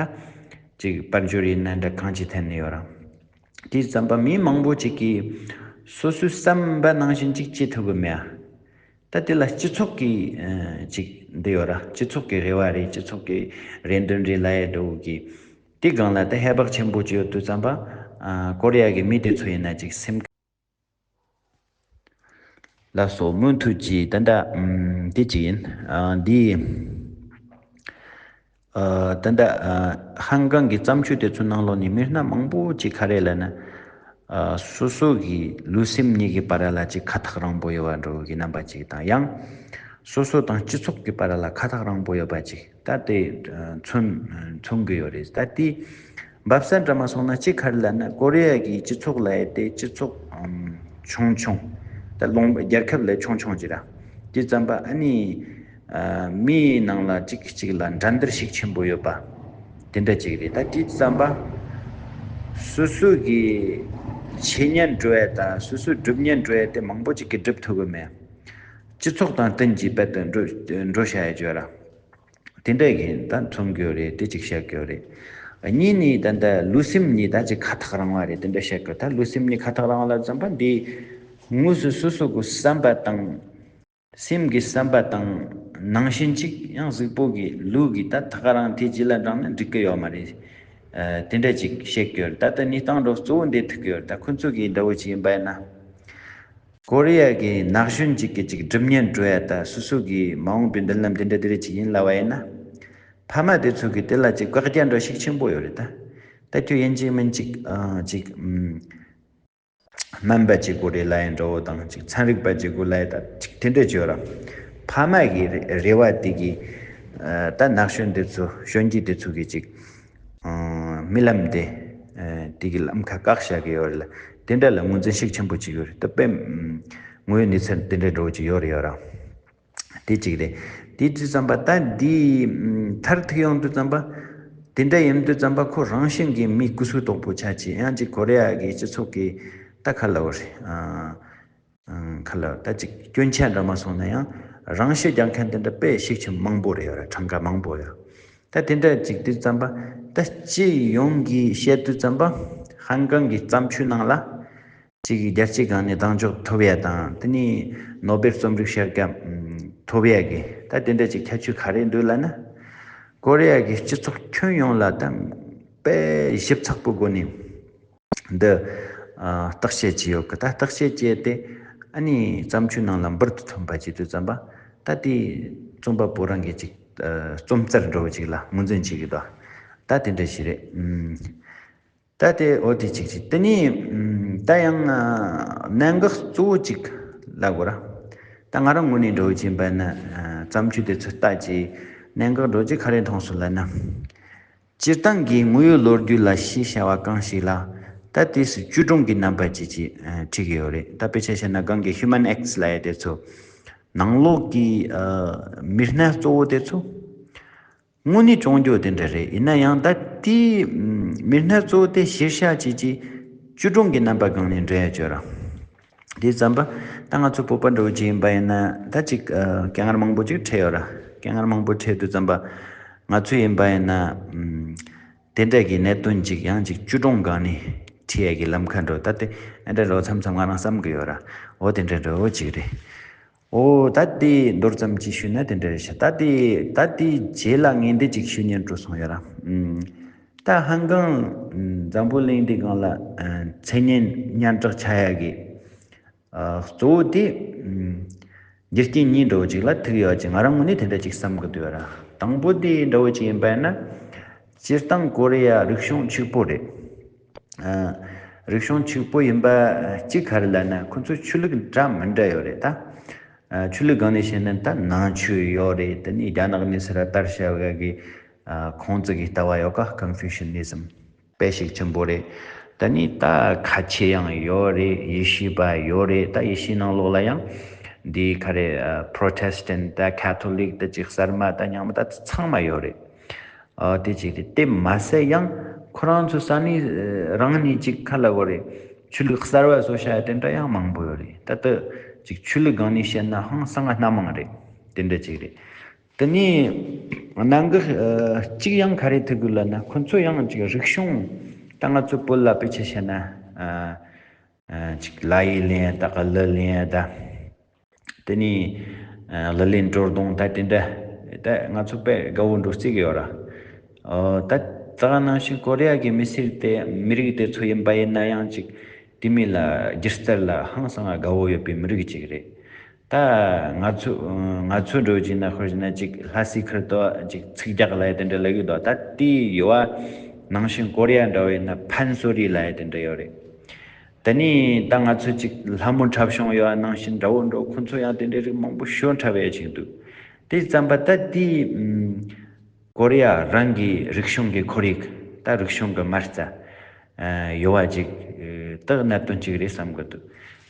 ཅིག་དཔལ་འབྱོར་ཡིན་ན་འདྲ་གང་ཅིའི་ཐད་ནས་ཡོད་ར། དེ་ཙམ་པ་མི་མང་པོ་ཅིག་གིས་སོ་སོའི་བསམ་པ་ནང་བཞིན་ཅིག་བྱེད་ཐུབ་གི་མེད་ཨ། ད་དེ་ལ་སྤྱི་ཚོགས་ཀྱི་ཨ་ཅིག་ འདི་ཡོད་ར། སྤྱི་ཚོགས་ཀྱི་རེ་བ་རེད། སྤྱི་ཚོགས་ཀྱི་རེ་འདུན་རེད་ལབ་ཡ་འདྲ་བོ་གི། དེ་སྒང་ལ་ད་ཧེ་བག་ཆེན་པོ་ཅིག་ཡོད་དུས་ཙམ་པ། ཨ་ཀོ་རི་ཡ་གི་མི་དེ་ཚོ་ཡིན་ན་ཅིག་སེམས། ལགས་སོ། མུ་མཐུད་ཀྱིས་ད་ལྟ་ཨམ་འདི་ཅིག་ཡིན། ཨ་འདི་ཨ་ད་ལྟ་ཨ་ཧང་ཀང་གི་བརྩམས་ཆོས་དེ་ཚོའི་ནང་ལོགས་ནས་མི་སྣ་མང་པོ་ཅིག་ག་རེ་ལབ་ན། ཨ་སོ་སོ་གི་ལུས་སེམས་གཉིས་ཀྱི་བར་ལ་ཅིག་ཁ་ཐག་རིང་པོ་ཡོད་པ་འདྲ་བོ་གི་རྣམ་པ་ཅིག་དང་། ཡང་སོ་སོ་དང་སྤྱི་ཚོགས་ཀྱི་བར་ལ་ཁ་ཐག་རིང་པོ་ཡོད་པ་ཅིག་ད་དེ་ཨ་མཚོན་མཚོན་གི་ཡོད་རེད། ད་དེ་འབབ་ས་འདྲ་མ་སོང་ན་ཅིག་ག་རེ་ལབ་ན། ཀོ་རི་ཡ་གི་སྤྱི་ཚོགས་ལབ་ཡ་དེ་སྤྱི་ཚོགས་ཨམ་ཆུང་ཆུང་། ད་ལུང་རྒྱལ་ཁབ་ལས་ཆུང་ཆུང་ཅིག་ར། དེ་ཙམ་པ་ཨ་ནི་ཨ་མིའི་ནང་ལ་གཅིག་གཅིག་ལ་འགྲན་བསྡུར་ཤུགས་ཆེན་པོ་ཡོད་པ་དེ་འདྲ་ཅིག་རེད། ད་དེ་ཙམ་པ་སོ་སོ་གི་བྱེད་སྙིང་འདོད་ཡ་དང་སོ་སོའི་སྒྲུབ་སྙིང་འདོད་ཡ་དེ་མང་པོ་ཅིག་གིས་སྒྲུབ་ཐུབ་གི་མེད། སྤྱི་ཚོགས་དང་བསྟུན་གྱིས་རྦད་དེ་འགྲོ་འགྲོ་བྱ་ཡ་ཅིག་ཡོད་ར། དེ་འདྲ་གི་ད་མཚོན་གྱི་ཡོད་རེད། དེ་གཅིག་བཤད་ཀྱི་ཡོད་རེད། གཉིས་ནི་ད་ལྟ་ལུས་སེམས་གཉིས་ད་ཅིག་ཁ་ཐག་རིང་བ་རེད། དེ་འདྲ་བཤད་ཀྱི་ཡོད། ད་ལུས་སེམས་གཉིས་ཁ་ཐག་རིང་བ་ལབ་ཙམ་པ་འདི་དངོས་སུ་སོ་སོ་གི་བསམ་པ་དང་། སེམས་ཀྱི་བསམ་པ་དང་ནང་བཞིན་ཅིག་ཡང་གཟུགས་པོ་གི་ལུས་ཀྱི་ད་ཐག་རིང་དེ་རྗེས་ལ་འབྲངས་ན་འགྲིག་གི་ཡོད་མ་རེད། ཨ་དེ་འདྲ་ཅིག་བཤད་ཀྱི་ཡོད་རེད། ད་ལྟ་གནས་སྟངས་འདྲ་གཙོ་བོ་འདི་ཐུག་གི་ཡོད་རེད། ད་ཁོ་ཚོ་གི་འདྲ་བོ་ཅིག་ཡིན་པ་ཡིན་ན། ཀོ་རི་ཡ་གི་ན་གཞོན་ཅིག་གི་ཅིག་སྒྲུབ་སྙིང་འདོད་ཡ་ད་སོ་སོ་གི་མ་འོངས་པའི་མདུན་ལམ་དེ་འདྲ་དེ་རེད་ཅིག་ཡིན་ལབ་པ་ཡིན་ན། ཕ་མ་དེ་ཚོ་གི་དེ་ལ་ཅིག་བཀག་རྒྱ་འདྲ་ཤུགས་ཆེན་པོ་ཡོད་རེད་ད། ད་ཁྱོད་ཡིན་གཅིག་མིན་གཅིག་ཨ་ཅིག་ཨམ་སྨན་པ་ཅིག་དགོས་རེད་ལབ་ཡ་འདྲ་བོ་དང་། ཅིག་ཚན་རིག་པ་ཅིག་དགོས་ལབ་ཡ་ད་ཅིག་དེ་འདྲ་ཅིག་ཡོད་ར། ཕ་མ་གི་རེ་རེ་བ་དེ་གི་ཨ་ད་ན་གཞོན་དེ་ཚོ་གཞོན་སྐྱེས་དེ་ཚོ་གི་ཅིག་ཨང་རྨི་ལམ་དེ། ཨ་དེ་གི་ལམ་ཁ་བཀག་བཞག་གི་ཡོད་རེད་ལ། དེ་འདྲ་ལ་ངོས་འཛིན་ཤུགས་ཆེན་པོ་ཅིག་ཡོད་རེད། ད་དཔེ་ཨམ་དངོས་ཡོད་གནས་ཚུལ་དེ་འདྲ་འདྲ་བོ་ཅིག་ཡོད་རེད་ཡོད་ར། དེ་གཅིག་རེད། དེ་དུས་ཙམ་པ་ད་འདི་ཨམ་མཐར་ཐུག་ཡོང་དུས་ཙམ་པ། དེ་འདྲ་ཡིན་དུས་ཙམ་པ་ཁོ་རང་བཞིན་གྱིས་མི་སྐུ་གཟུགས་དོག་པོ་ཆགས་ཀྱི། ཡང་ཅིག་ཀོ་རི་ཡ་གི་སྤྱི་ཚོགས་ཀྱི་ད་ཁ་ལ་བོ་རེད། ཨ་ཁ་ལ་ད་ཅིག་སྐྱོན་ཆ་འདྲ་མ་སོང་ན་ཡང་རང་ཤི་རྒྱག་མཁན་དེ་འདྲ་དཔེ་ཤུགས་ཆེན་མང་པོ་རེད་ཡོད་ར། གྲངས་ཀ་མང་པོ་ཡོད། ད་དེ་འདྲ་ཅིག་དུས་ཙམ་པ་ད་སྤྱི་ཡོངས་ཀྱིས་བཤད་དུས་ཙམ་པ་ཧང་ཀང་གི་བརྩམས་ཆོས་ནང་ལ་ཅིག་རྒྱལ་སྤྱིའི་སྒང་ནས་གདེང་འཇོག་ཐོབ་ཡ་དང་། དེ་ནས་ནོ་སྦེལ་རྩོམ་རིག་ཤེས་རྒྱ་ཐོབ་ཡ་གི་ད་དེ་འདྲ་ཅིག་ཁྱད་ཆོས་ག་རེ་འདུག་ལབ་ན། ཀོ་རི་ཡ་གི་སྤྱི་ཚོགས་ཁྱོན་ཡོངས་ལ་ད་དཔེ་ཞིབ་ཚགས་པོའི་སྒོ་ནས་འདི་ཨ་བརྟག་དཔྱད་བྱས་ཡོད་གི། ད་བརྟག་དཔྱད་བྱས་ཏེ་ཨ་ནི་བརྩམས་ཆོས་ནང་ལ་འབུར་དུ་ཐོན་པ་བྱེད་དུས་ཙམ་པ། ད་དེ་རྩོམ་པ་པོ་རང་གིས་ཅིག་ཨ་རྩོམ་རྩལ་འདྲ་བོ་ཅིག་ལ་ངོས་འཛིན་བྱེད་ཀྱི་འདུག། ད་དེ་འདྲ་ཞིག་རེད། ཨུམ། ད་དེ་འོ་དེ་གཅིག་བྱས། དེ་ནས་ཨུམ་ད་ཡང་ཨ་གནད་འགག་གཙོ་བོ་གཅིག་ལབ་དགོས་ར། ད་ང་རང་ངོས་ནས་འདྲ་བོ་ཅིག་ཡིན་པ་ན། ཨ་བརྩམས་ཆོས་དེ་ཚོ་ལྟ་ཅིག་གནད་འགག་འདྲ་བོ་ཅིག་ག་རེ་མཐོང་སོང་ལབ་ན། སྤྱིར་བཏང་གི་དངོས་ཡོད་ལོ་རྒྱུས་ལ་གཞི་བྱ་བ་གང་ཞིག་ལ་ད་དུས་སུ་བཅོས་སྒྲུང་གི་རྣམ་པ་ཅིག་ཅིག་ཨ་བྲིས་ཀྱི་ཡོད་རེད། ད་དཔེ་ཆ་བཞག་ན་གང་གི་Human X་ལབ་ཡ་དེ་ཚོ་ནང་ལོགས་ཀྱི་ཨ་མི་སྣ་གཙོ་བོ་དེ་ཚོ་དངོས་གནས་བྱུང་རྒྱུ་དེ་འདྲ་རེད། ཡིན་ན་ཡང་ད་དེའི་ཨམ་མི་སྣ་གཙོ་བོ་དེ་གཞིར་བཞག་བྱས་ཀྱི་བཅོས་སྒྲུང་གི་རྣམ་པ་སྒང་ནས་འགྲེལ་ཡ་བྱོས་ར། དེ་ཙམ་པ་ད་ང་ཚོ་བོད་པ་འདྲ་བོ་ཅིག་ཡིན་པ་ཡིན་ན་ད་ཅིག་ཨ་སྐད་ངར་མང་པོ་ཅིག་འཕྲད་ཡོད་ར། སྐད་ངར་མང་པོ་འཕྲད་དུས་ཙམ་པ་ང་ཚོ་ཡིན་པ་ཡིན་ན་ཨམ་དེ་འདྲ་གི་གནད་དོན་ཅིག་ཡང་ཅིག་བཅོས་སྒྲུང་སྒང་ནས་བྲིས་ཡ་གི་ལམ་ཁ་འགྲོ། ད་དེ་ཨེ་འདྲ་འགྲོ་མཚམས་མཚམས་ང་རང་བསམ་གི་ཡོད་ར། འོ་དེ་འདྲ་འགྲོ་ཅིག་རེད། ཨོ་ད་དེ་མདོར་ཙམ་ཅིག་ཞུས་ན་དེ་འདྲ་རེད་ཤག། ད་དེ་ད་དེ་རྗེས་ལ་ངས་འདི་ཅིག་ཞུ་སྙིང་བྲོ་སོང་ཡོད་ར། ཨུམ། ད་ཧང་ཀང་ཨུམ་འཛམ་བུ་གླིང་འདི་སྒང་ལ་ཨ་མཚན་སྙན་སྙན་གྲགས་ཆགས་ཡ་གི་ཨ་གཙོ་བོ་དེ་ཨུམ་རྒྱུ་རྐྱེན་གཉིས་འདྲ་བོ་ཅིག་ལ་ཐུག་ཡོད་ཅིག། ང་རང་ངོས་ནས་དེ་འདྲ་ཅིག་བསམ་གི་འདུག་ཡོད་ར། དང་པོ་དེ་འདྲ་བོ་ཅིག་ཡིན་པ་ཡིན་ན། སྤྱིར་བཏང་ཀོ་རི་ཡ་རིག་གཞུང་ཕྱུག་པོ་རེད། ཨ་རིག་གཞུང་ཕྱུག་པོ་ཡིན་པ་གཅིག་ག་རེ་ལབ་ན་ཁོ་ཚོ་ཆོས་ལུགས་འདྲ་མི་འདྲ་ཡོད་རེད་ད། ཨ་ཆོས་ལུགས་སྒང་ནས་བཤད་ན་ད་ནང་ཆོས་ཡོད་རེད། དེ་ནས་རྒྱ་ནག་གནས་ཚུལ་ལ་ལྟར་བྱ་བ་གི་ཨ་ཁོང་ཚོ་གི་ལྟ་བ་ཡོད་ཀ། Confucianism། དཔེ་ཤུགས་ཆེན་པོ་རེད། དེ་ནས་ད་ཁ་ཆེ་ཡང་ཡོད་རེད། ཡེ་ཤུ་པ་ཡོད་རེད། ད་ཡེ་ཤུའི་ནང་ལོགས་ལ་ཡང་འདི་ག་རེ་ཨ་Protestant། ད་Catholic། ད་ཅིག་གསར་མ། ད་རྙིང་མ། ད་ཚང་མ་ཡོད་རེད། ཨ་དེ་གཅིག་རེད། དེ་མ་ཟད་ཡང་ཁོ་རང་ཚོ་ས་གནས་ཨ་རང་ནས་ཅིག་ག་ལབ་དགོས་རེད། ཆོས་ལུགས་གསར་བ་བཟོ་བྱ་ཡ་དེ་འདྲ་ཡང་མང་པོ་ཡོད་རེད། ད་ལྟ་ཅིག་ཆོས་ལུགས་སྒང་ནས་བཤད་ན་ཧང་སང་ང་སྣ་མང་རེད། དེ་འདྲ་ཅིག་རེད། དེ་ནས་གནད་འགག་ཨ་གཅིག་ཡང་ག་རེ་ཐུག་གི་ལབ་ན་ཁོ་ཚོ་ཡང་ཅིག་རིག་གཞུང་། ད་ང་ཚོ་བོད་ལ་དཔེ་ཆ་བཤད་ན་ཨ་ཨ་ཅིག་ལ་ཡི་ལེན་ཡ། ད་ག་གླུ་ལེན་ཡ། ད་དེ་ནས་ཨ་གླུ་ལེན་སྒྲོ་རྡུང་ད་དེ་འདྲ་ ད་ང་ཚོ་དཔེ་དགའ་བོ་འགྲོ་རྩིས་ཀྱི་ཡོད་ར། ཨོ། ད་ད་ག་ནང་བཞིན་ཀོ་རི་ཡ་གི་མི་སེར་དེ་མི་རིགས་དེ་ཚོ་ཡིན་པ་ཡིན་ན་ཡང་ཅིག་དེ་མི་ལ་སྒྱུ་རྩལ་ལ་ཧང་སང་དགའ་བོ་ཡོད་པའི་མི་རིགས་ཅིག་རེད། ད་ང་ཚོ་ང་ཚོ་འགྲོ་གི་ན་ཁོར་ན་ཅིག་ལྷ་སའི་ཁུལ་དུ་ཅིག་ཚིག་རྒྱག་ལ་དེ་འདྲ་ལབ་ཀྱི་འདུག་ད་དེ་ཡོད་བ་ནང་བཞིན་ཀོ་རི་ཡ་འདྲ་བོ་ཡིན་ན་ཕན་སོ་རི་ལབ་དེ་འདྲ་ཡོད་རེད། དེ་ནས་ད་ང་ཚོ་ཅིག་ལྷ་མོ་འཁྲབ་གཞུང་ཡོད་བ་ནང་བཞིན་འདྲ་བོ་འགྲོ་ཁོ་ཚོ་ཡང་དེ་འདྲའི་རིགས་མང་པོ་ཞོ་འཁྲབ་ཡ་ཅིག་འདུག་དེ་ཙམ་པ་ད་དེ་ཀོ་རི་ཡ་རང་གི་རིག་གཞུང་གི་ཁོར་ཡུག་ད་རིག་གཞུང་གི་མ་རྩ་ཡོད་བ་ཅིག་ད་གནད་དོན་ཅིག་རེད་བསམ་གི་འདུག་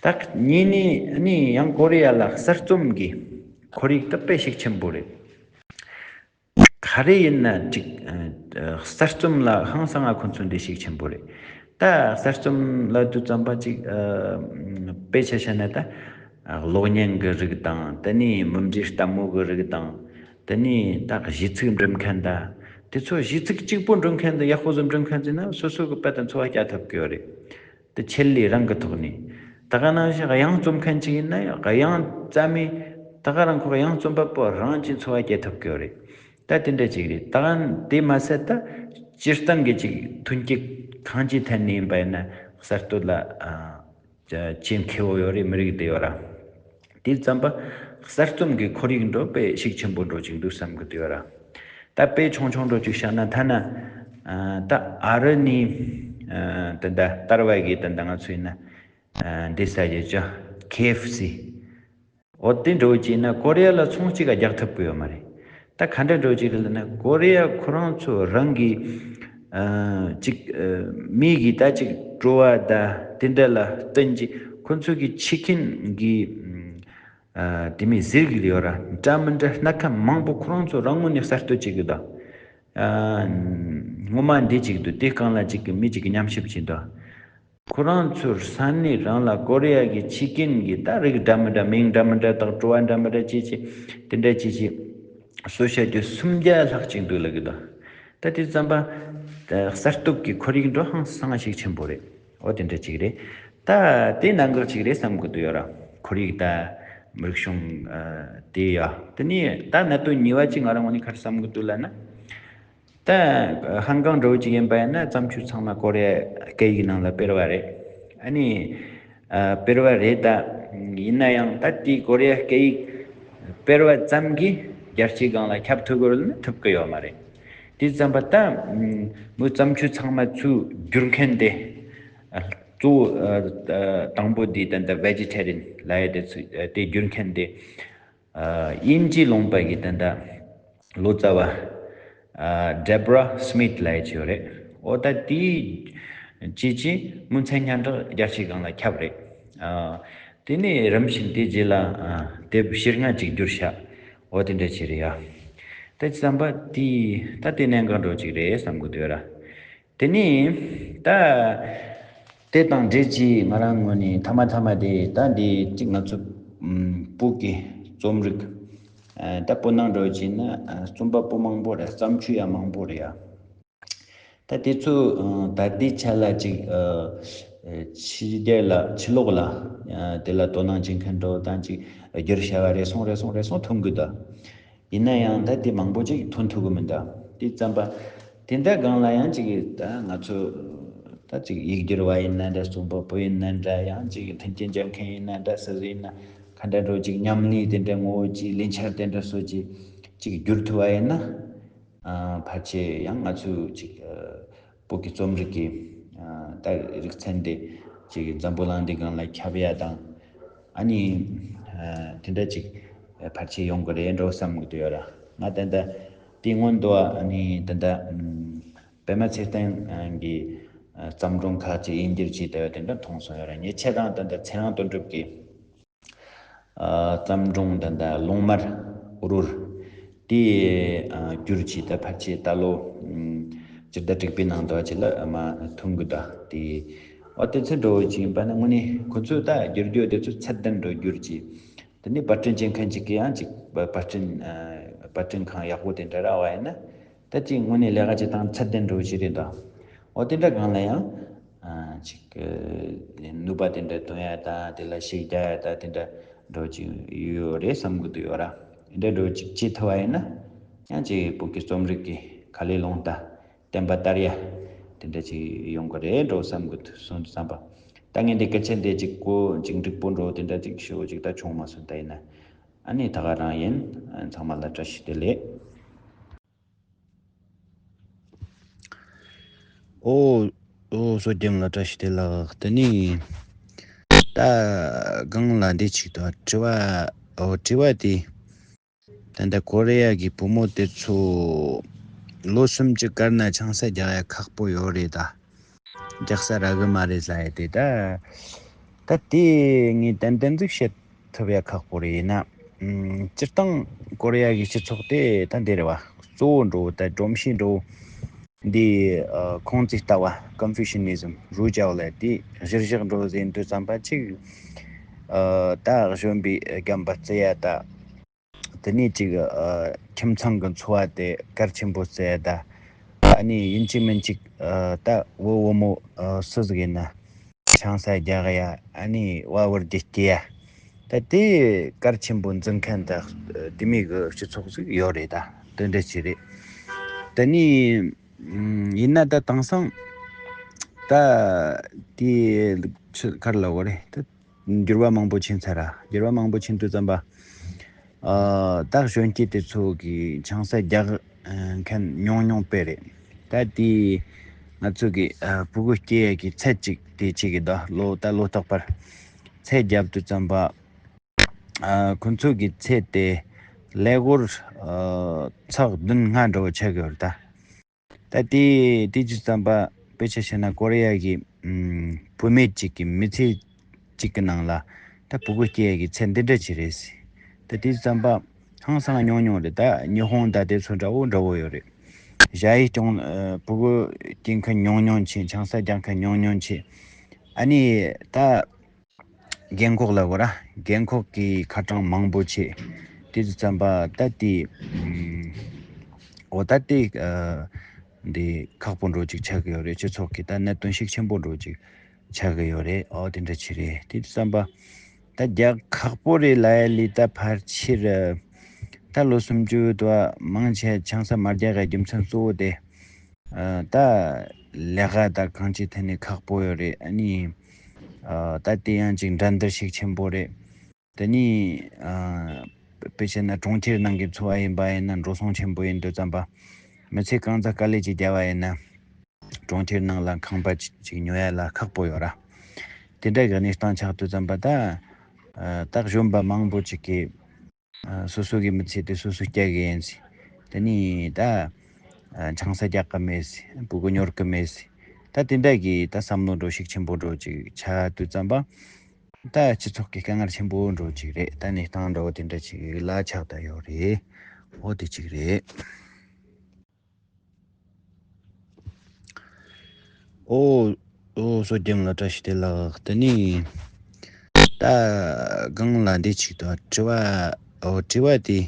ད་གཉིས་ནས་ནི་ཡང་ཀོ་རི་ཡ་ལ་གསར་རྩོམ་གྱི་ཁོར་ཡུག་ད་དཔེ་ཤུགས་ཆེན་པོ་རེད། ག་རེ་ཡིན་ན་ཅིག་གསར་རྩོམ་ལ་ཧང་སང་ང་ཁོ་ཚོ་འདི་ཤུགས་ཆེན་པོ་རེད། ད་གསར་རྩོམ་ལ་དུས་ཙམ་པ་ཅིག་དཔེ་ཆ་བཤད་ན་ད་གློག་བརྙན་གྱི་རིགས་དང་དེ་ནས་མུ་འབྲེལ་ལྟད་མོ་གི་རིགས་དང་དེ་ནས་ད་གཞས་ཚིག་འབྲི་མཁན་ད་དེ་ཚོ་གཞས་ཚིག་གཅིག་པོ་འབྲི་མཁན་ད་ཡག་པོ་ཟིག་འབྲི་མཁན་ཟིན་ན་སོ་སོ་གི་དཔལ་དུ་འཚོ་བ་སྐྱེལ་ཐུབ་ཀྱི་ཡོད་རེད། དེ་ཆེད་ལས་རང་གི་ཐོག་ནས་ད་ག་ནང་བཞིན་དབྱངས་རྩོམ་མཁན་ཅིག་ཡིན་ན་ཡང་དབྱངས་རྩ་མེད་ད་ག་རང་ཁོ་དབྱངས་རྩོམ་པ་པོ་རང་གི་འཚོ་བ་སྐྱེལ་ཐུབ་ཀྱི་ཡོད་རེད། ད་དེ་འདྲ་ཅིག་རེད། ད་དེ་མ་ཟད་ད་སྤྱིར་བཏང་གི་ཅིག་ཐོན་སྐྱེད་གང་ཅིའི་ཐད་ནས་ཡིན་པ་ཡིན་ན་གསར་གཏོད་ལ་ཨ་ཅན་མཁས་པོ་ཡོད་རེད། མི་རིགས་དེ་ཡོད་ར། དེ་ཙམ་པ་གསར་རྩོམ་གྱི་ཁོར་ཡུག་འགྲོ་དཔེ་ཤུགས་ཆེན་པོ་འགྲོ་ཅིག་འདུག་བསམ་གི་འདུག་ཡོད་ར། ད་དཔེ་ཆུང་ཆུང་འགྲོ་ཅིག་བཤད་ན་ཐ་ན་ཨ་ད་ཨ་རི་ནས་ཨ་ད་ད་ལྟ་བ་གི་ད་ད་ང་ཚོ་ཡིན་ན་ཨ་འདི་ས་ཡི་ཅ་ཁེ་ཨེཕ་སི། འོ་དེ་འགྲོ་ཅིག་ན་ཀོ་རི་ཡ་ལ་ཚོང་གཅིག་ག་རྒྱག་ཐུབ་ཀྱི་ཡོད་མ་རེད། ད་ག་འདྲ་འགྲོ་ཅིག་རེད་ལབ་ན་ཀོ་རི་ཡ་ཁོ་རང་ཚོ་རང་གི་ཨ་ཅིག་ཨ་མི་གི་ད་ཅིག་བྲོ་བ་ད་དེ་འདྲ་ལ་བརྟེན་ཅིག་ཁོ་ཚོ་གི་ཕྱི་ཁྱིམ་གི་ཨ་དེ་མི་ཟེར་གི་ཡོད་ར། འདྲ་མི་འདྲ་སྣ་ཁ་མང་པོ་ཁོ་རང་ཚོ་རང་ངོས་ནས་གསར་གཏོད་བྱེད་གི་འདུག་ཨ་ངོ་མ་འདི་ཅིག་འདུག་དེ་སྒང་ལ་ཅིག་གི་མི་ཅིག་གི་ཉམས་ཞིབ་བྱེད་འདུག་ཁོ་རང་ཚོར་ས་གནས་རང་ལ་ཀོ་རི་ཡ་གི་ཕྱི་རྐྱེན་གྱི་ད་རིགས་འདྲ་མི་འདྲ་མིང་འདྲ་མི་འདྲ་དང་བྲོ་བ་འདྲ་མི་འདྲ་ཅེས་ཅེས་དེ་འདྲ་ཅེས་ཅེས་སོ་བཤད་རྒྱུ་སུམ་བརྒྱ་ལྷག་ཅིག་འདུག་ལབ་གི་འདུག་ད་དེ་ཙམ་པ་གསར་གཏོད་ཀྱི་ཁོར་ཡུག་འགྲོ་ཧང་སང་ཞིག་ཆེན་པོ་རེད། འོ་དེ་འདྲ་ཅིག་རེད། ད་དེ་གནད་འགག་ཅིག་རེད་བསམ་གི་འདུག་ཡོད་ར། ཁོར་ཡུག་ད་མི་རིགས་གཞུང་དེ་ཡ་དེ་ནས་ད་གནད་དོན་གཉིས་པ་ཅིག་ང་རང་ངོས་ནས་ག་རེ་བསམ་གི་འདུག་ལབ་ན། ད་ཧང་ཀང་འདྲ་བོ་ཅིག་ཡིན་པ་ཡིན་ན་བརྩམས་ཆོས་ཚང་མ་ཀོ་རི་ཡ་སྐད་ཡིག་ནང་ལ་སྤེལ་བ་རེད། ཨ་ནི་ཨ་སྤེལ་བ་རེད་ད། ཡིན་ན་ཡང་ད་དེ་ཀོ་རི་ཡ་སྐད་ཡིག་སྤེལ་བ་ཙམ་གྱིས་རྒྱལ་སྤྱིའི་སྒང་ལ་ཁྱབ་ཐུབ་དགོས་ལ་ཐུབ་ཀྱི་ཡོད་མ་རེད། དེ་ཙམ་པ་ད་མོའི་བརྩམས་ཆོས་ཚང་མ་ཚུར་བསྒྱུར་མཁན་དེ་གཙོ་བོ་ཨ་ཨ་དང་པོ་དེ་ད་ད་Vegetarian་ལབ་ཡ་དེ་ཚུ་དེ་བསྒྱུར་མཁན་དེ། ཨ་དབྱིན་ཇི་ལུང་པ་གི་ད་ལྟ་ལོ་ཙཱ་བ་ཨ་Deborah Smith་ལབ་ཡ་ཅིག་ཡོད་རེད། འོ་ད་དེའི་ཅི་ཅི་མོའི་མཚན་སྙན་གྲགས་རྒྱལ་སྤྱིའི་སྒང་ལ་ཁྱབ་རེད། ཨ་དེ་ནས་རིམ་བཞིན་དེ་རྗེས་ལ་ཨ་དེབ་བཤེར་ལྔ་ཅིག་བསྒྱུར་ཤག་འོ་དེ་འདྲ་ཅིག་རེད་ཡ། ད་བརྩམས་པ་དེ་ད་དེ་གནད་འགག་འདྲ་བོ་ཅིག་རེད་བསམ་གི་འདུག་ར། དེ་ནས་ད་དེ་དང་འབྲེལ་གྱིས་ང་རང་ངོས་ནས་ཐ་མ་ཐ་མ་དེ་ད་འདི་གཅིག་ང་ཚོ་ཨམ་བོད་ཀྱི་རྩོམ་རིག་ཨ་ད་བོད་ནང་འགྲོ་གྱིས་ན་ཨ་རྩོམ་པ་པོ་མང་པོ་རེད། བརྩམས་ཆོས་ཡང་མང་པོ་རེད་ཡ། ད་དེ་ཚོ་ཨ་ད་ལྟའི་ཆ་ལ་ཅིག་ཨ་ཕྱི་རྒྱལ་ལ་ཕྱི་ལོགས་ལ་ཨ་དེ་ལ་དོ་སྣང་བྱེད་མཁན་འགྲོ་དང་ཅིག་བསྒྱུར་བྱ་བ་རེ་ཟུང་རེ་ཟུང་རེ་ཟུང་ཐོན་གི་འདུག་ཡིན་ན་ཡང་ད་དེ་མང་པོ་ཅིག་ཐོན་ཐུབ་གི་མི་འདུག་དེ་ཙམ་པ་དེ་འདྲ་སྒང་ལ་ཡང་ཅིག་ད་ང་ཚོ་ད་ཅིག་ཡིག་སྒྱུར་བ་ཡིན་ན་འདྲ། རྩོམ་པ་པོ་ཡིན་ན་འདྲ། ཡང་ཅིག་མཐུན་རྐྱེན་སྦྱར་མཁན་ཡིན་ན་འདྲ། སུ་ཟིག་ཡིན་ན་ག་འདྲ་འགྲོ་ཅིག་ཉམས་ལེན་དེ་འདྲ་ངོ་བོ་ཅིག་ལས་འཆར་དེ་འདྲ་སོགས་ཅིག་ཅིག་བསྒྱུར་ཐུབ་པ་ཡིན་ན་ཨ་ཕལ་ཆེར་ཡང་ང་ཚོའི་ཅིག་ཨ་བོད་ཀྱི་རྩོམ་རིག་གི་ཨ་ད་རིག་ཚན་དེ་ཅིག་འཛམ་བུ་གླིང་འདིའི་སྒང་ལ་ཁྱབ་ཡ་དང་། ཨ་ནི་ཨ་དེ་འདྲ་ཅིག་ཕལ་ཆེར་ཡོང་གི་རེད་འགྲོ་བསམ་གི་འདུག་ཡོད་ར། ང་ད་ལྟ་དེ་སྔོན་དུ་ཨ་ནི་ད་ལྟ་ཨམ་པད་མ་ཚེ་བརྟན་གྱི་ཨ་བརྩམས་སྒྲུང་ཁག་ཅིག་དབྱིན་ཇིར་བྲིས་བསྡད་པ་དེ་འདྲ་མཐོང་སོང་ཡོད་ར། ཉེ་ཆར་རང་ད་ལྟ་ཚེ་རིང་དོན་གྲུབ་ཀྱི་ཨ་བརྩམས་སྒྲུང་ད་ལྟ་ལུང་དམར་རུར་དེ་ཨ་བསྒྱུར་བྱས་ད་ཕལ་ཆེར་ད་ལོ་ཨམ་སྤྱི་ཟླ་དྲུག་པའི་ནང་དུ་ཅིག་ལ་མ་ཐོན་གི་འདུག་དེ་འོ་དེ་ཚོ་འགྲོ་བ་ཅིག་ཡིན་པ་ན་དངོས་གནས་ཁོ་ཚོས་ད་བསྒྱུར་རྒྱུ་དེ་ཚོ་ཚད་ལྡན་འགྲོ་བསྒྱུར་གྱིས། དེ་ནས་པར་སྐྲུན་བྱེད་མཁན་ཅིག་གིས་ཡང་ཅིག་པར་སྐྲུན་ཨ་པར་སྐྲུན་ཁང་ཡག་པོ་དེ་འདྲ་རག་པ་ཡིན་ན་ད་ཅིག་དངོས་གནས་ལས་ཀ་ཅིག་དང་ཚད་ལྡན་འགྲོ་བཞིན་རེད་འདུག་འོ་དེ་འདྲ་སྒང་ལ་ཡང་ཨ་ཅིག་ནུས་པ་དེ་འདྲ་ཐོན་ཡ་དང་དེ་ལ་ཤུགས་རྒྱག་ཡ་དང་དེ་འདྲ་འགྲོ་ཅིག་ཡོད་རེད་བསམ་གི་འདུག་ཡོད་ར། དེ་འདྲ་འགྲོ་ཅིག་བྱེད་ཐུབ་པ་ཡིན་ན་ ཡང་ཅིག་བོད་ཀྱི་རྩོམ་རིག་གི་ཁ་ལས་ལུང་བསྟན་བསྟན་པ་དར་ཡ་དེ་འདྲ་ཅིག་ཡོང་གི་རེད་འགྲོ་བསམ་གི་འདུག་སོང་དུས་ཙམ་པ། ད་ངས་འདི་སྐད་ཆ་འདི་ཅིག་གོ་ཅིག་འགྲིག་པོ་འགྲོ་དེ་འདྲ་ཅིག་ཞུ་ཅིག་ད་བྱུང་མ་སོང་ད་ཡིན་ན། ཨ་ནི་ད་ག་རང་ཡིན། ཨ་ཚང་མ་ལ་བཀྲ་ཤིས་བདེ་ལེགས། ཨོ། ཨོ་བསོད་རྒྱམ་ལ་བཀྲ་ཤིས་བདེ་ལེགས། དེ་ནི་ད་སྒང་ལ་འདི་ཅིག་ད་དྲི་བ། ཨོ་དྲི་བ་དེ། ད་ལྟ་ཀོ་རི་ཡ་གི་བུ་མོ་དེ་ཚོ་ལོ་སུམ་ཅུ་བཀར་ན་ཆང་ས་རྒྱག་ཡ་ཁག་པོ་ཡོད་རེད་ད། རྒྱག་ས་རག་གི་མ་རེད་ལབ་ཡ་དེ་ད། ད་དེ་ངས་ཏན་ཏན་ཟིག་བཤད་ཐུབ་ཡ་ཁག་པོ་རེད་ཡིན་ན། ཨམ། སྤྱིར་བཏང་ཀོ་རི་ཡ་གི་སྤྱི་ཚོགས་དེ་ད་འདི་རེད་བ། གཙོ་བོ་འགྲོ་ད་སྒྲོམ་གཞི་འགྲོ་འདི། ཨ། ཁུང་ཙི་ལྟ་བ་ཀོན་ཕུ་ཤི་ནི་ཛམ་རུ་ཅའོ་ལབ་དེ་གཞིར་བཞག་འགྲོ་ཟིན་དུས་ཙམ་པ་ཅིག་ཨ། ད་གཞོན་པའི་རྒན་པ་བརྩི་ཡ་ད། དེ་ནས་ཅིག་ཨ། ཁྱིམ་ཚང་གི་འཚོ་བ་དེ་གལ་ཆེན་པོ་བརྩི་ཡ་ད། ཨ་ནི་ཡིན་གཅིག་མིན་གཅིག་ཨ། ད་བུ་བུ་མོ་ཨ། སུ་ཟིག་ཡིན་ན་ཆང་ས་རྒྱག་ཡ། ཨ་ནི་བ་བུར་རྒྱུ་སྐྱེ་ཡ། ད་དེ་གལ་ཆེན་པོ་འཛིན་མཁན་ད་དེ་མོ་གི་སྤྱི་ཚོགས་ཟིག་ཡོད་རེད་ད། དེ་འདྲ་ཅིག་རེད། དེ་ནས་ཡིན་ན་ད་དེང་སང་ད་དེ་ཆི་ག་རེ་ལབ་དགོས་རེད་ད། འགྱུར་བ་མང་པོ་ཕྱིན་ཚར་ར། འགྱུར་བ་མང་པོ་ཕྱིན་དུས་ཙམ་པ། ཨ། ད་གཞོན་སྐྱེས་དེ་ཚོ་གིས་ཆང་ས་རྒྱག་མཁན་ཉུང་ཉུང་དཔེ་རེད། ད་དེ་ང་ཚོ་གི་ཨ། ཕྲུ་གུ་སྐྱེ་ཡས་ཀྱི་ཚད་ཅིག་དེ་ཅིག་གི་ད་ལོ་ད་ལོ་རྟག་པར་ཚད་བརྒྱབ་དུས་ཙམ་པ། ཨ། ཁོ་ཚོ་གི་ཚད་དེ་ཀླད་ཀོར་ཨ། ཚེག་བདུན་ལྔ་འདྲ་བོ་ཆགས་ཀྱི་ཡོད་རེད་ད། ད་དེ་དེ་ཅི་ཙམ་པ་དཔེ་ཆ་བཤད་ན་ཀོ་རི་ཡ་གི་ཨམ། བུད་མེད་ཅིག་གི་མི་ཚེ་གཅིག་གི་ནང་ལ་ད་ཕྲུ་གུ་སྐྱེ་ཡ་གི་ཚད་འདི་འདྲ་ཅིག་རེད་ཟེར། ད་དེ་ཙམ་པ་ཧང་སང་ཉུང་ཉུང་རེད། ད་ཉི་ཧོང་ད་དེ་ཚོ་འདྲ་བོ་འདྲ་བོ་ཡོད་རེད། ཞ་ཡི་སྐྱོང་ཨ། ཕྲུ་གུ་སྐྱེ་མཁན་ཉུང་ཉུང་ཆེ། ཆང་ས་རྒྱག་མཁན་ཉུང་ཉུང་ཆེ། ཨ་ནི་ད། རྒན་འཁོགས་ལ་གོ་ར། རྒན་འཁོགས་ཀྱི་ཁ་གྲངས་མང་པོ་ཆེ། དེ་ཙམ་པ་ད་དེ། ཨོ་ད་དེ། འདི་ཁག་པོ་འགྲོ་ཅིག་ཆགས་ཀྱི་ཡོད་རེད། སྤྱི་ཚོགས་ཀྱི་ད་གནད་དོན་ཤུགས་ཆེན་པོ་འགྲོ་ཅིག་ཆགས་ཀྱི་ཡོད་རེད། ཨོ་དེ་འདྲ་ཅིག་རེད། དེ་ཙམ་པ་ད་རྒྱག་ཁག་པོ་རེད་ལབ་ཡ་ལས་ད་ཕལ་ཆེར་ད་ལོ་སུམ་ཅུ་དུ་མང་ཆེ་ཆང་ས་མ་རྒྱག་གི་རྒྱུ་མཚན་གཙོ་བོ་དེ། ཨ། ད་ལས་ཀ་ད་གང་ཅིའི་ཐད་ནས་ཁག་པོ་ཡོད་རེད། ཨ་ནི། ཨ། ད་དེ་ཡང་ཅིག་འགྲན་བསྡུར་ཤུགས་ཆེན་པོ་རེད། དེ་ནི། ཨ། དཔེ་བྱས་ན་གྲོང་ཁྱེར་ནང་གི་འཚོ་བ་ཡིན་པ་ཡིན་ན་འགྲོ་སོང་ཆེན་པོ་ཡིན་དུས་ཙམ་པ། མི་ཚེ་གང་ཙམ་དཀའ་ལས་ཅིག་བརྒྱབ་པ་ཡིན་ན། གྲོང་ཁྱེར་ནང་ལ་ཁང་པ་ཅིག་ཅིག་ཉོ་ཡ་ལ་ཁག་པོ་ཡོད་ར། དེ་འདྲ་གི་གནས་སྟངས་ཆགས་དུས་ཙམ་པ་ད། ཨ། ད་གཞོན་པ་མང་པོ་ཅིག་གིས། ཨ། སོ་སོ་གི་མི་ཚེ་དེ་སོ་སོས་སྐྱེལ་གི་ཡིན་ཟེར། དེ་ནི་ད། ཨ། ཆང་ས་རྒྱག་གི་མེད་ཟེར། ཕྲུ་གུ་གཉོར་གི་མེད་ཟེར། ད་དེ་འདྲ་གི་ད་བསམ་བློ་འགྲོ་ཤུགས་ཆེན་པོ་འགྲོ་ཅིག་ཆགས་དུས་ཙམ་པ། ད་སྤྱི་ཚོགས་ཀྱི་དཀའ་ངལ་ཆེན་པོ་འགྲོ་ཅིག་རེད། ད་གནས་སྟངས་འདྲ་བོ་དེ་འདྲ་ཅིག་ལ་ཆགས་བསྡད་ཡོད་རེད། འོ་དེ་ཅིག་རེད། ཨོ། ཨོ་བསོད་རྒྱམ་ལ་བཀྲ་ཤིས་བདེ་ལེགས། དེ་ནི་ད་སྒང་ལ་འདི་ཅིག་ད་དྲི་བ། ཨོ་དྲི་བ་དེ།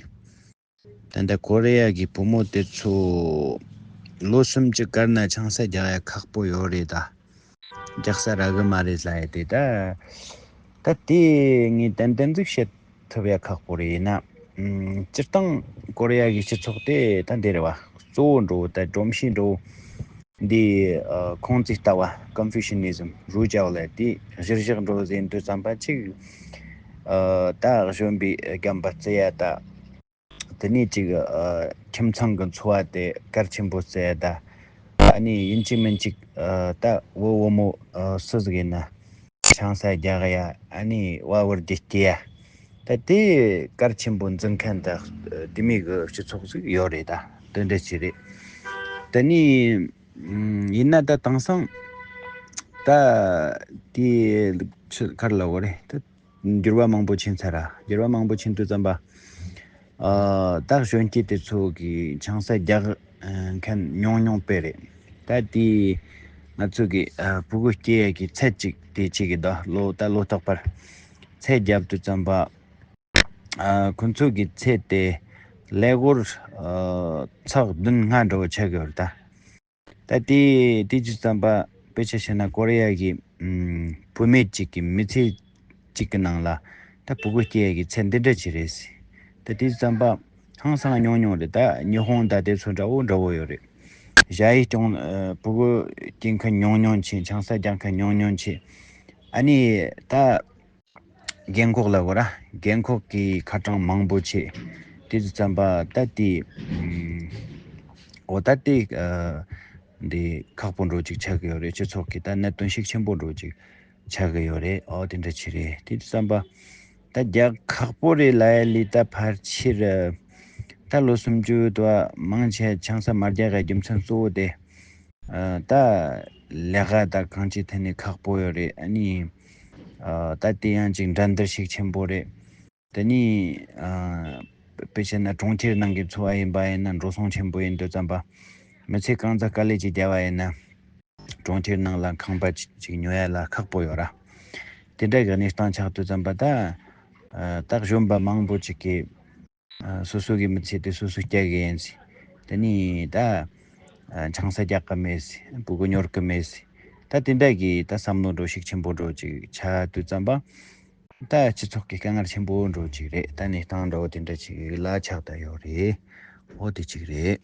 ད་ལྟ་ཀོ་རི་ཡ་གི་བུ་མོ་དེ་ཚོ་ལོ་སུམ་ཅུ་བཀར་ན་ཆང་ས་རྒྱག་ཡ་ཁག་པོ་ཡོད་རེད་ད། རྒྱག་ས་རག་གི་མ་རེད་ལབ་ཡ་དེ་ད། ད་དེ་ངས་ཏན་ཏན་ཟིག་བཤད་ཐུབ་ཡ་ཁག་པོ་རེད་ཡིན་ན། ཨམ། སྤྱིར་བཏང་ཀོ་རི་ཡ་གི་སྤྱི་ཚོགས་དེ་ད་འདི་རེད་བ། གཙོ་བོ་འགྲོ་ད་སྒྲོམ་གཞི་འགྲོ་འདི། ཨ། ཁུང་ཙི་ལྟ་བ་ཀོན་ཕུ་ཤི་ནི་ཛམ་རུ་ཅའོ་ལབ་དེ་གཞིར་བཞག་འགྲོ་ཟིན་དུས་ཙམ་པ་ཅིག་ཨ། ད་གཞོན་པའི་རྒན་པ་བརྩི་ཡ་ད། དེ་ནས་ཅིག་ཨ། ཁྱིམ་ཚང་གི་འཚོ་བ་དེ་གལ་ཆེན་པོ་བརྩི་ཡ་ད། ཨ་ནི་ཡིན་གཅིག་མིན་གཅིག་ཨ། ད་བུ་བུ་མོ་ཨ། སུ་ཟིག་ཡིན་ན་ཆང་ས་རྒྱག་ཡ། ཨ་ནི་བ་བུར་རྒྱུ་སྐྱེ་ཡ། ད་དེ་གལ་ཆེན་པོ་འཛིན་མཁན་ད་དེ་མོ་གི་སྤྱི་ཚོགས་ཟིག་ཡོད་རེད་ད། དེ་འདྲ་ཅིག་རེད། དེ་ནས་ཡིན་ན་ད་དེང་སང་ད་དེ་ཆི་ག་རེ་ལབ་དགོས་རེད་ད། འགྱུར་བ་མང་པོ་ཕྱིན་ཚར་ར། འགྱུར་བ་མང་པོ་ཕྱིན་དུས་ཙམ་པ། ཨ། ད་གཞོན་སྐྱེས་དེ་ཚོ་གིས་ཆང་ས་རྒྱག་མཁན་ཉུང་ཉུང་དཔེ་རེད། ད་དེ་ང་ཚོ་གི་ཨ། ཕྲུ་གུ་སྐྱེ་ཡས་ཀྱི་ཚད་ཅིག་དེ་ཅིག་གི་ད་ལོ་ད་ལོ་རྟག་པར་ཚད་བརྒྱབ་དུས་ཙམ་པ། ཨ། ཁོ་ཚོ་གི་ཚད་དེ་ཀླད་ཀོར་ཨ། ཚེག་བདུན་ལྔ་འདྲ་བོ་ཆགས་ཀྱི་ཡོད་རེད་ད། ད་དེ་དེ་ཅི་ཙམ་པ་དཔེ་ཆ་བཤད་ན་ཀོ་རི་ཡ་གི་ཨམ། བུད་མེད་ཅིག་གི་མི་ཚེ་གཅིག་གི་ནང་ལ་ད་ཕྲུ་གུ་སྐྱེ་ཡ་གི་ཚད་འདི་འདྲ་ཅིག་རེད་ཟེར། ད་དེ་ཙམ་པ་ ཧང་སང་ཉུང་ཉུང་རེད། ད་ཉི་ཧོང་ད་དེ་ཚོ་འདྲ་བོ་འདྲ་བོ་ཡོད་རེད། ཞ་ཡི་སྐྱོང་ཨ་ཕྲུ་གུ་སྐྱེ་མཁན་ཉུང་ཉུང་ཆེ། ཆང་ས་རྒྱག་མཁན་ཉུང་ཉུང་ཆེ། ཨ་ནི་ད་རྒན་འཁོགས་ལ་གོ་ར། རྒན་འཁོགས་ཀྱི་ཁ་གྲངས་མང་པོ་ཆེ། དེ་ཙམ་པ་ད་དེ་ཨམ་འོ་ད་དེ་ཨ་འདི་ཁག་པོ་འགྲོ་ཅིག་ཆགས་ཀྱི་ཡོད་རེད། སྤྱི་ཚོགས་ཀྱི་ད་གནད་དོན་ཤུགས་ཆེན་པོ་འགྲོ་ཅིག་ཆགས་ཀྱི་ཡོད་རེད། ཨོ་དེ་འདྲ་ཆེ་རེད། དེ་ཙམ་པ་ད་རྒྱག་ཁག་པོ་རེད་ལ་ཡ་ལི་ད་ཕལ་ཆེར་ད་ལོ་སུམ་ཅུ་དུ་མང་ཆེ་ཆང་ས་མ་རྒྱག་གི་རྒྱུ་མཚན་གཙོ་བོ་དེ་ཨ་ད་ལས་ཀ་ད་གང་ཅི་ཐད་ནས་ཁག་པོ་ཡོད་རེད། ཨ་ནི་ཨ་ད་དེ་ཡང་ཅིག་འགྲན་བསྡུར་ཤུགས་ཆེན་པོ་རེད། དེ་ནི་ཨ་དཔེ་བྱས་ན་གྲོང་ཁྱེར་ནང་གི་འཚོ་བ་ཡིན་པ་ཡིན་ན། འགྲོ་སོང་ཆེན་པོ་ཡིན་དུས་ཙམ་པ་མི་ཚེ་གང་ཙམ་དཀའ་ལས་ཅིག་བརྒྱབ་པ་ཡིན་ན། གྲོང་ཁྱེར་ནང་ལ་ཁང་པ་ཅིག་ཅིག་ཉོ་ཡ་ལ་ཁག་པོ་ཡོད་ར། དེ་འདྲ་གི་གནས་སྟངས་ཆགས་དུས་ཙམ་པ་ད་ཨ་ད་གཞོན་པ་མང་པོ་ཅིག་གིས་ཨ་སོ་སོ་གི་མི་ཚེ་དེ་སོ་སོས་སྐྱེལ་གི་ཡིན་ཟེར། དེ་ནི་ད་ཨ་ཆང་ས་རྒྱག་གི་མེད་ཟེར། ཕྲུ་གུ་ཉོར་གི་མེད་ཟེར། ད་དེ་འདྲ་གི་ད་བསམ་བློ་འགྲོ་ཤུགས་ཆེན་པོ་འགྲོ་ཅིག་ཆགས་དུས་ཙམ་པ་ད་སྤྱི་ཚོགས་ཀྱི་དཀའ་ངལ་ཆེན་པོ་འགྲོ་ཅིག་རེད། ད་གནས་སྟངས་འདྲ་བོ་དེ་འདྲ་ཅིག་ལ་ཆགས་བསྡད་ཡོད་རེད། འོ་དེ་ཅིག་རེད།